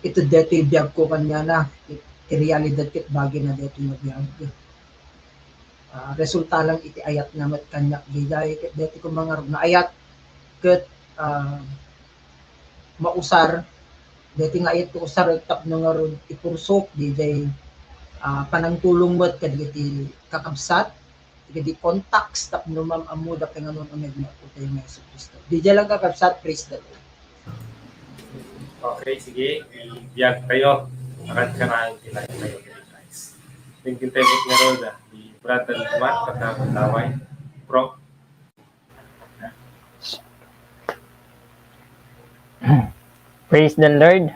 iti daytoy biag ko kaniana, ti realidad ket bagina daytoy nga biag. Ah, resulta lang iti ayatna met kaniak diay, ket daytoy koma nga ayat ket, ah, mausar, daytoy nga ayat ko usar tapno ngarud ipursok diay, ah, panangtulong met kadagiti kakabsat, dagiti contacts tapno maam-ammoda pay nga uneg ni Apotayo nga Jesu-Cristo. Diay lang, kakabsat, praise the Lord. Okay, sige. Ibiag tayo. Akan ka na ang kinain tayo. Thank you tayo, Brad Alma, pagkakataway. Bro. Praise the Lord.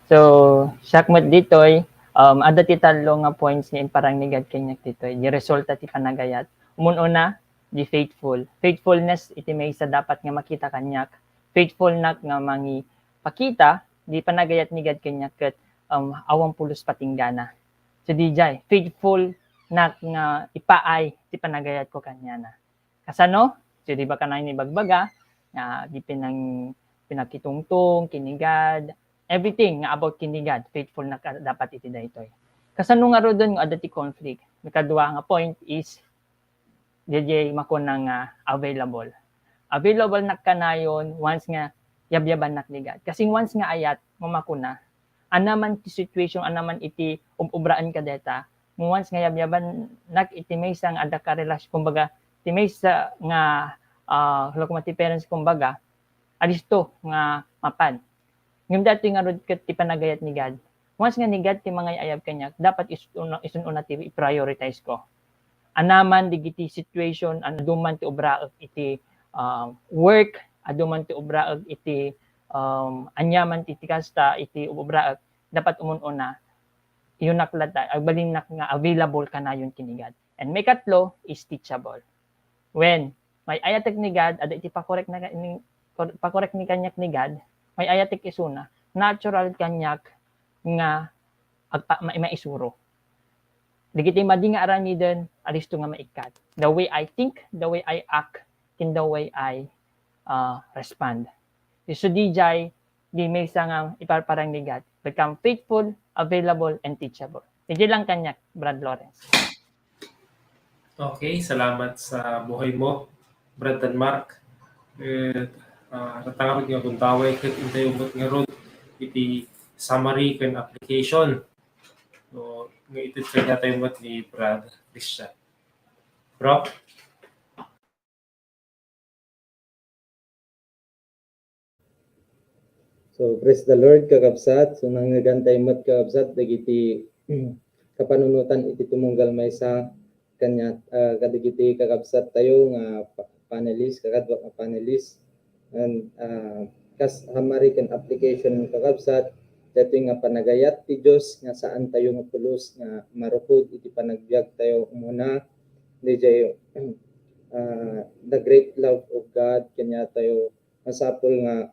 So, siak met ditoy, um, adda ti tallo nga points nga imparang ni God kaniak ditoy. Di resulta ti panagayat. Umun-una, di faithful. Faithfulness iti maysa dapat nga makita kaniak. Faithfulnak nga mangipakita di panagayat ni God kaniak ket, um, awan pulos patinggana. So, diay, faithfulnak nga ipaay ti panagayat ko kaniana. Kasano? So, di ba kanayon ibagbaga nga di pinang-, pinakitungtong ken ni God, everything nga about ken ni God, faithfulnak dapat iti daytoy. Kasano ngaruden nga adda ti conflict? Ikadua nga point is, diay makuna nga available. Available nak kanayon once nga yabyabannak ni God. Kasi once nga ayat, mamakuna, anaman ti situation, anaman iti ub-, ubraan ka deta, once nga yabyabannak iti maysa nga adda ka relasyon, kumbaga, ti maysa nga, ah, hala koma ti parents, kumbaga, adisto nga mapan. Ngem daytoy ngarud ket ti panagayat ni God. Once nga ni God ti mangay-ayab kaniak, dapat isun-, isun-una ti i-prioritize ko. Anaman dagiti situation, adu man ti ubraek iti, ah, work, adu man ti ubraek iti, um, aniaman ti, ti kasta iti ubraek, dapat umun-una, iyonak latta, agbalinnak nga available kanayon ken ni God. And maikatlo is teachable. When may-ayatek ni God, adda iti pakorek na ni, kor-, pakorek ni kaniak ni God, may-ayatek isuna, natural kaniak nga agpa-, ma-, maisuro. Dagiti madi nga aramiden, adisto nga maikkat. The way I think, the way I act, ken the way I, uh, respond. Isu diay, di maysa nga iparparang ni God. Become faithful, available, and teachable. Diay lang kaniak, Brad Lawrence. Okay, salamat sa buhay mo, Brad Mark. Eh, ah, natangak nga buntaway ket intay met ngarud iti summary ken application. So, nga iti tayo met ni Brad Christian. Bro? So, praise the Lord, kakabsat. So, nangngegantay met, kakabsat, dagiti kapanunotan iti tumunggal maysa kaniat, ah, kadagiti kakabsat tayo nga pa-, panelist, kakadua nga panelist. And, ah, kas summary ken application, kakabsat, daytoy nga panagayat ti Dios nga saan tayo nga pulos nga marukod iti panagbiag tayo. Umuna, diay, ah, the great love of God kaniatayo. Masapul nga,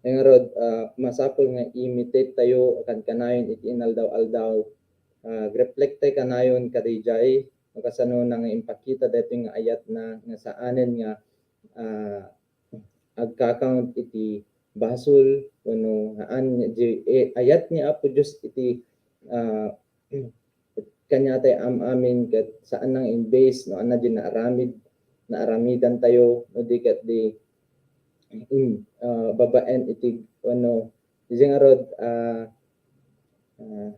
ngarud, ah, masapul nga imitate tayo kankanayon iti inaldaw-aldaw. Ah, reflect tayo kanayon kadaydiay, no kasano na nga impakita daytoy nga ayatna nga saanen nga, ah, agka-count iti basol wenno haan nga di, eh, ayat ni Apo Dios iti, ah, kaniatay am-amin ket saan nga imbes no ania di naaramid, naaramidan tayo, no di ket di, in, ah, babaen iti wenno di ngarud, ah, ah,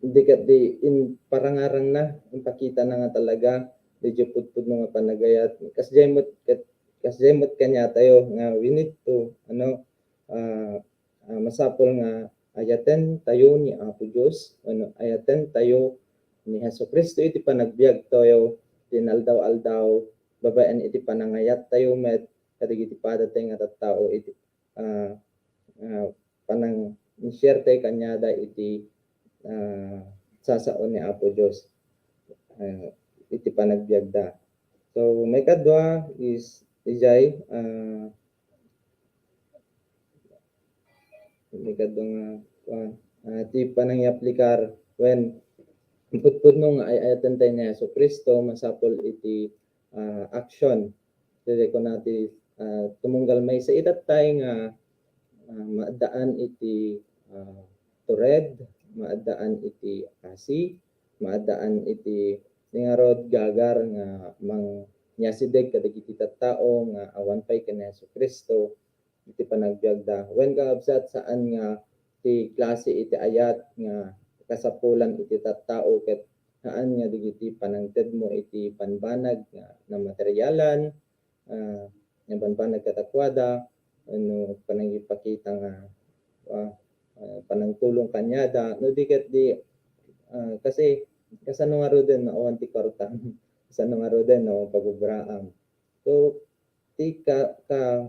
di ket di in parangarangna, impakitana nga talaga diay pudpudno nga panagayat. Kasdiay met ket, kasdiay met kaniatayo nga we need to, ano, ah, ah, masapul nga ayaten tayo ni Apo Dios, wenno ayaten tayo ni Jesu-Cristo iti panagbiag tayo, ti inaldaw-aldaw, babaen iti panangayat tayo met kadagiti padatay nga tattao iti, ah, ah, panang-share tayo kaniada iti, ah, sasao ni Apo Dios, ah, iti panagbiagda. So, maikadua is, ijay, ah, maikadua nga, kuan, ah, ti panangiaplikar, wen, pudpudno nga ay-ayaten tayo ni Jesu-Cristo, masapul iti, ah, action. Daydiay kuna ti, ah, tumunggal maysa itattay nga, ah, maaddaan iti, ah, tured, maaddaan iti asi, maaddaan iti ngarud gagar nga mangyasideg kadagiti tattao nga awan pay ken ni Jesu-Cristo iti panagbiagda. Wen, kakabsat, saan nga ti klase iti ayat nga kasapulan iti tattao ket haan nga dagiti panangtedmo iti bambanag nga namaterialan, ah, nga bambanag kadakuada, wenno panangipakita nga, ah, ah, panangtulong kaniada, no di ket di, ah, kasi kasano ngaruden no awan ti kwarta, kasano ngaruden no pagubraam. So, ti ka-, ka-,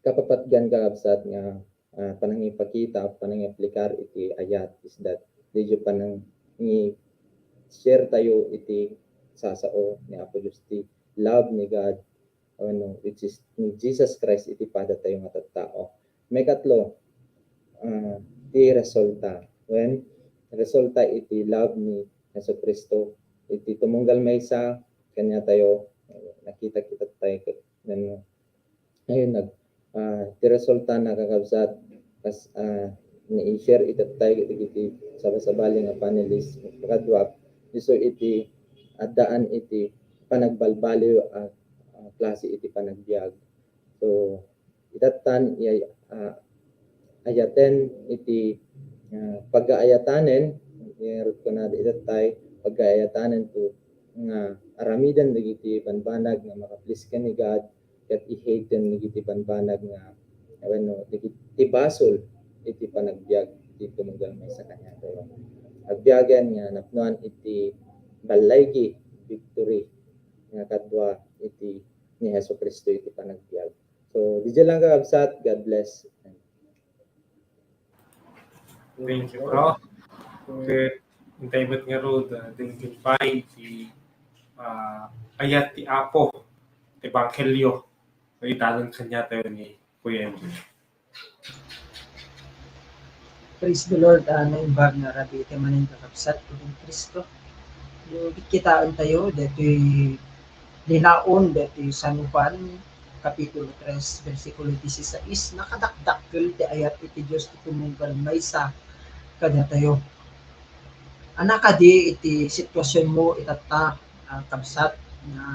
kapapatgan, kakabsat, nga, ah, panangipakita, panangiaplikar iti ayat is that diay panangi-share tayo iti sasao ni Apo Dios, ti love ni God, ano, which is ni Jesus Christ iti pada tayo nga tattao. Maikatlo, ah, ti resulta. Wen, resulta iti love ni Jesu-Cristo. Iti tumunggal maysa, kaniatayo, nakita-kita tayo ket, ano, ayun, nag-, ah, ti resulta, kakabsat, kas, ah, ni-share itattay dagiti sabasabali nga panelist, kaduak, isu iti addaan iti panagbalbaliw a, a klase iti panagbiag. So, itattan, iya-, ah, ayaten iti, ah, pagaayatanen, ngarud kunada itattay, pagaayatanen to nga aramiden dagiti bambanag nga makaplis ken ni God, ket i-hate-en dagiti bambanag nga, wenno dagiti basol iti panagbiag ti tumunggal maysa kaniatayo. Agbiagen nga napnoan iti ballaygi, victory, nga kadua iti ni Jesu-Cristo iti panagbiag. So, diay lang, kakabsat. God bless. Thank you, bro. Ket intay met ngarud, ah, ti nagtungpal iti, ah, ayat ti Apo, ti Ebanghelio, nga idalan kaniatayo ni Kuya Emil. Praise the Lord, ah, naimbag nga rabii iti manen, kakabsat, ken Cristo. No, kitaentayo, daytoy linaon, daytoy San Juan, Kapitulo tres, bersikulo dieciséis, nakadakdakkel ti ayat iti Dios ti tumunggal maysa kadatayo. Ania kadi iti situasionmo itatta, ah, kabsat, nga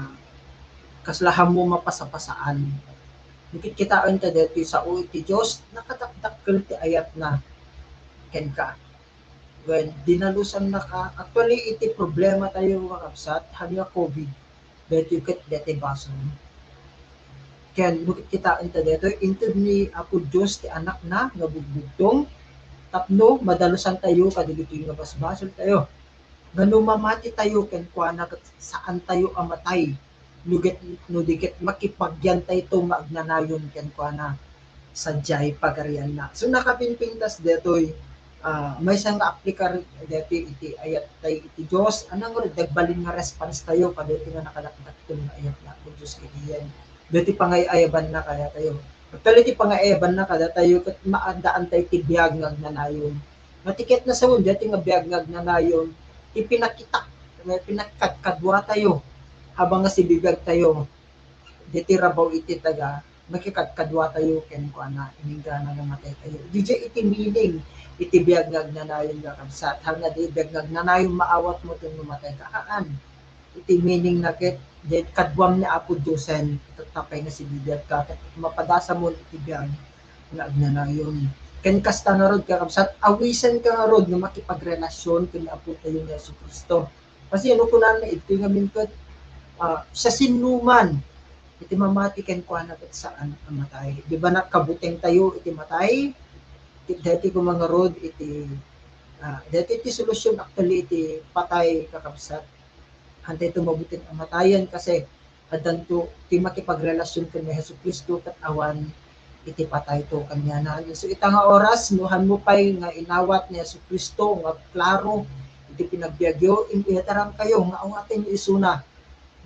kasla ammo mapasapasaan? No kitaenta daytoy sao iti Dios, nakadakdakkel ti ayatna kenka. Wen, dinalosannaka. Actually, iti problematayo, kakabsat, haan nga covid, daytoy ket daytoy basol. Ken no kitaenta daytoy, inted ni Apo Dios ti Anakna nga bugbugtong, tapno madalusantayo kadagitoy nga basbasoltayo. Nga no mamatitayo kenkuana ket saantayo a matay, no ket, no di ket makipagyantayo nga agnanayon kenkuana sadiay pagarianna. So, nakapingpingtas daytoy, ah, maysa nga aplikar daytoy iti ayat tayo iti Dios, a nagbalin nga response tayo kadaytoy nga nakadakdakkel nga ayat nga Apo Dios iti yan. Daytoy pangay-ayabanna kadatayo. Actually, ti pangay-ayabanna kadatayo ket maaddaantayo ti biag nga agnanayon. Nga ti ket nasawen daytoy nga biag nga agnanayon, ti pinakita, nga pinakadkaduatayo, habang nga sibibiagtayo, daytoy rabaw iti taga, makikadkaduatayo kenkuana, inggana nga mataytayo. Diay iti meaning, iti biag nga agnanayon nga kabsat, haan nga di biag nga agnanayon maawatmo ken no matayka. Haan. Iti meaning na ket, diay kaduam ni Apo Diosen, ket tapay nga sibibiagka, ket mapadasam iti biag nga agnanayon. Ken kasta ngarud, kakabsat, awisenka ngarud nga makipagrelasion ken ni Apotayo nga Jesu-Cristo. Kasi no kunana iti ngamin ket, ah, siasinoman iti mamati kenkuana ket saan a matay. Di ba nakabutengtayo iti matay? Ket daytoy koma ngarud iti, ah, daytoy ti solusyon actually iti patay, kakabsat. Haantayto mabuteng a matayen kasi addanto ti makipagrelasion ken ni Jesu-Cristo ket awan iti patayto kaniana. So, ita nga oras, no haanmo pay nga inawat ni Jesu-Cristo nga klaro iti panagbiagyo, imbitarankayo nga awatenyo isuna.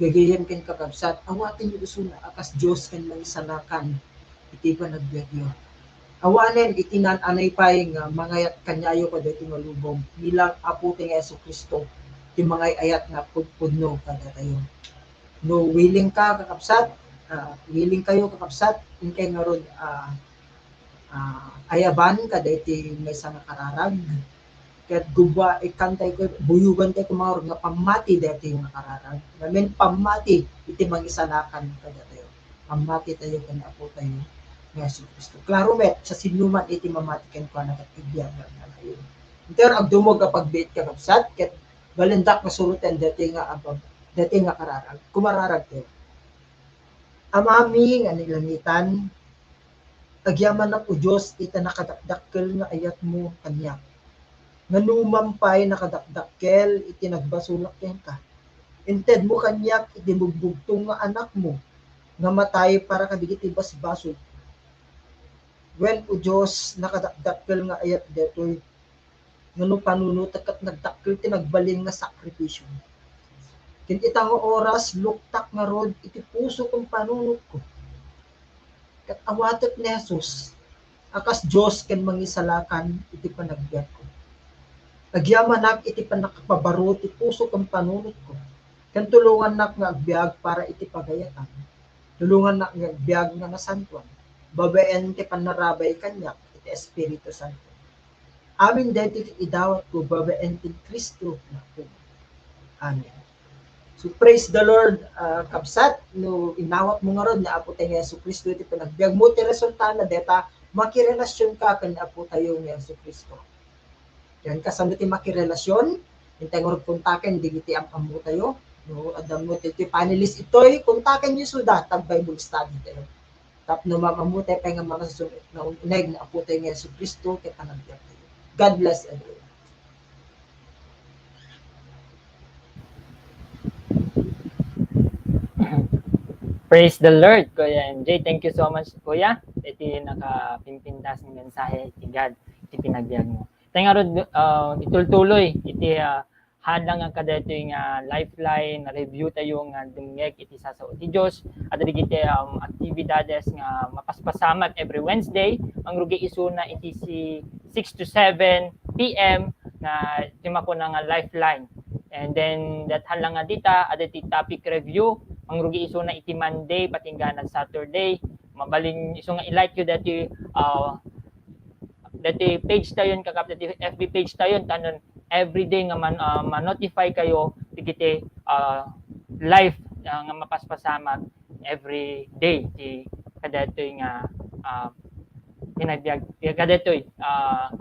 Gagayyem ken kakabsat, awatenyo isuna a kas Dios ken Mangisalakan iti panagbiagyo. Awanen iti naan-anay pay nga mangayat kaniayo kadaytoy nga lubong, bilang Apotayo nga Jesu-Cristo ti mangay-ayat nga pudpudno kadatayo. No willing ka, kakabsat, ah, willing kayo, kakabsat, inkay ngarud, ah, ah, ayaban kadaytoy maysa nga kararag. Ket gubba, ikantay ko, buyogantay ko ngarud nga pammati daytoy nga kararag. Ngamin pammati iti Mangisalakan kadatayo. Pammati tayo ken Apotayo nga Jesu-Cristo. Klaro met, siasinoman iti mamati kenkuana ket agbiag nga agnanayon. Inter agdumog a pagbiit, kakabsat, ket balindak nga suroten daytoy nga abab-, daytoy nga kararag. Kumararag tayo. Amami nga nailangitan, agyamanak, O Dios, iti nakadakdakkel nga ayatmo kaniak. Nga numan pay nakadakdakkel iti nagbasolak kenka, intedmo kaniak iti bugbugtong nga anakmo nga matay para kadagiti basbasol. Wen, O Dios, nakadakdakkel nga ayat daytoy, nga no panunotek ket nagdakkel ti nagbalin nga sakripisio. Ken ita nga oras, luktak ngarud iti puso ken panunotko. Ket awatek ni Jesus a kas Dios ken Mangisalakan iti panagbiagko. Agyamanak iti pannakapabaro ti puso ken panunotko, ken tulongannak nga agbiag para iti pagayatan. Tulongannak nga agbiag nga nasantoan, babaen ti pannarabay kaniak iti Espiritu Santo. Amin daytoy ti idawatko babaen ken Cristo nga Apo. Amen. So, praise the Lord, ah, kabsat, no inawatmo ngarud ni Apotayo nga Jesu-Cristo iti panagbiagmo, ti resultana dayta, makirelasionka ken ni Apotayo nga Jesu-Cristo. Yan, kasano ti makirelasion? Intay ngarud kontaken dagiti am-ammotayo. No, adda met ti panelist itoy, kontakenyo isuda, tag-Bible study tayo. Tapno maam-ammotay pay nga mangasusun-, nga un-, uneg ni Apotayo nga Jesu-Cristo ket panagbiagtayo. God bless everyone. Praise the Lord, Kuya M J. Thank you so much, Kuya. Iti nakapimpintas nga mensahe ti God, ti panagbiagmo. Tay ngarud, ah, itultuloy iti, ah, hadang nga kadaytoy nga lifeline, review tayo nga dumngeg iti sasao ti Dios, at dagiti, um, aktibidades nga mapaspasamak every Wednesday, mangrugi isuna iti si six to seven P M nga ti makuna nga lifeline. And then, that hadang nga dita, adda ti topic review, mangrugi isuna iti Monday, patinggana Saturday. Mabalin isu nga i-like yo dati, ah, dati page tayon, kakap-, dati F B page tayon, tanon everyday nga man, ah, ma-notify kayo, dagiti, ah, live, ah, nga mapaspasamak every day, ti kadatoy nga, ah, pinagbiag-, kadatoy, ah,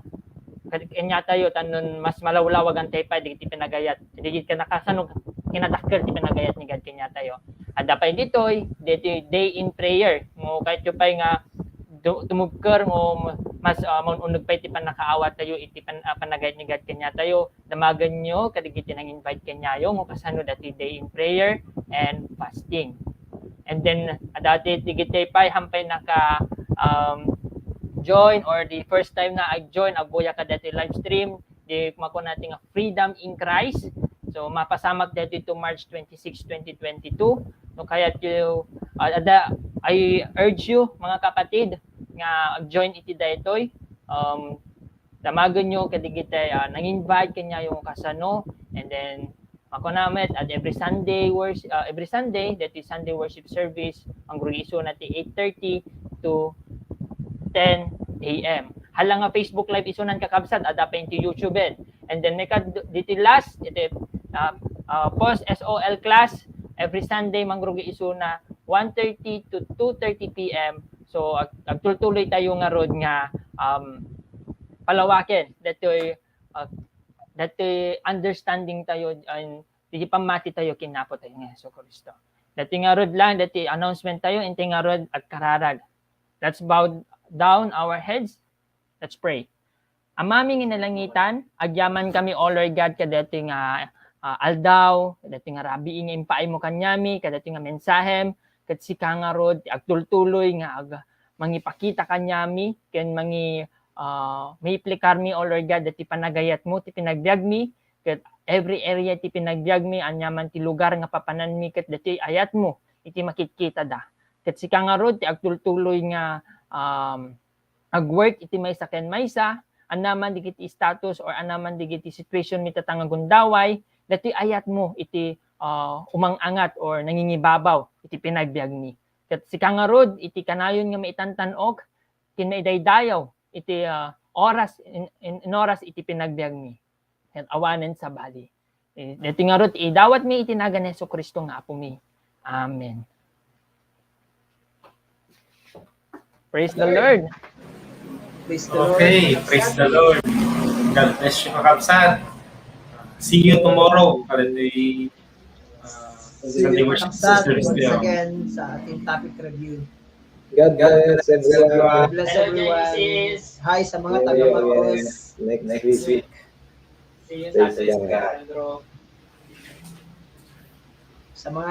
kad-, kanya tayo, tanon mas malawlawagan tayo pa, dagiti pinagayat, dagiti kanakasano, kinadakkel ti pinagayat ni God kanya tayo. Adda pay ditoy, ditoy day in prayer. Mo kahit yo pay nga du-, tumubker, mo mas, ah, maun-uneg pay ti pannakaawat tayo iti pan-, ah, panagayat ni God kaniatayo, damagenyo kadagiti nang-invite kaniayo nga kasano dati day in prayer and fasting. And then, adda ti dagiti pay, hampay naka, um, join or the first time na ag-join, agbuya kadati live stream, di makuna ti nga Freedom in Christ. So, mapasamak daytoy to March twenty-six, twenty twenty-two. No, kayatyo, ah, adda, I urge you, mga kapatid, nga ag-join iti daytoy. Um, damagenyo kadagiti, ah, nang-invite kaniayo nga kasano, and then, makuna met, at every Sunday worship, ah, every Sunday, that is Sunday worship service, mangrugi isuna ti eight thirty to ten A M. Hala nga Facebook Live isunan, kakabsat, adda pay iti YouTube, eh. And then, may kad-, diti last, iti, ah, ah, post S O L class, every Sunday, mangrugi isuna, one thirty to two thirty P M. So, ag-, agtultuloy tayo ngarud nga, um, palawaken datoy, uh, datoy understanding tayo, and dagiti pammati tayo ken Apo tayo nga Jesu-Cristo. Dati ngarud lang, dati announcement tayo, inti ngarud agkararag. Let's bow down our heads. Let's pray. Amami nga nalangitan, agyamankami, O Lord God, kadati nga, ah, aldaw, kadati nga rabii nga impaaymo kaniami, kadati nga mensahem, ket sika ngarud ti agtultuloy nga ag-, mangipakita kaniami, ken mangi-, ah, maiplikarmi, O Lord God, dati panagayatmo ti pinagbiagmi, ket every area ti pinagbiagmi, aniaman ti lugar nga papananmi, ket dati ayatmo iti makitkitada. Ket sika ngarud ti agtultuloy nga, um, ag-work iti maysa ken maysa, aniaman dagiti status or aniaman dagiti situation mi tatta nga gundaway, dati ayatmo iti, ah, umang-angat or nangingibabaw iti pinagbiagmi. Ket sika ngarud, iti kanayon nga maitantan-ok, ken maidaydayaw iti, ah, oras, in, in, in oras iti pinagbiagmi. Ket awanen sabali. Eh, dati ngarud, idawatmi iti nagan ni Jesu-Cristo nga Apomi. Amen. Praise the Lord. Praise the Lord. Okay, praise the Lord. God bless you, kakabsat. See you tomorrow para the, uh, See you, Sunday worship kakabsat, service. once Yeah. Again sa ating topic review. God bless everyone. God bless everyone. Hi sa mga taga Marcos. Next week. See you Praise Saturday, God. Sir Alejandro. Sa mga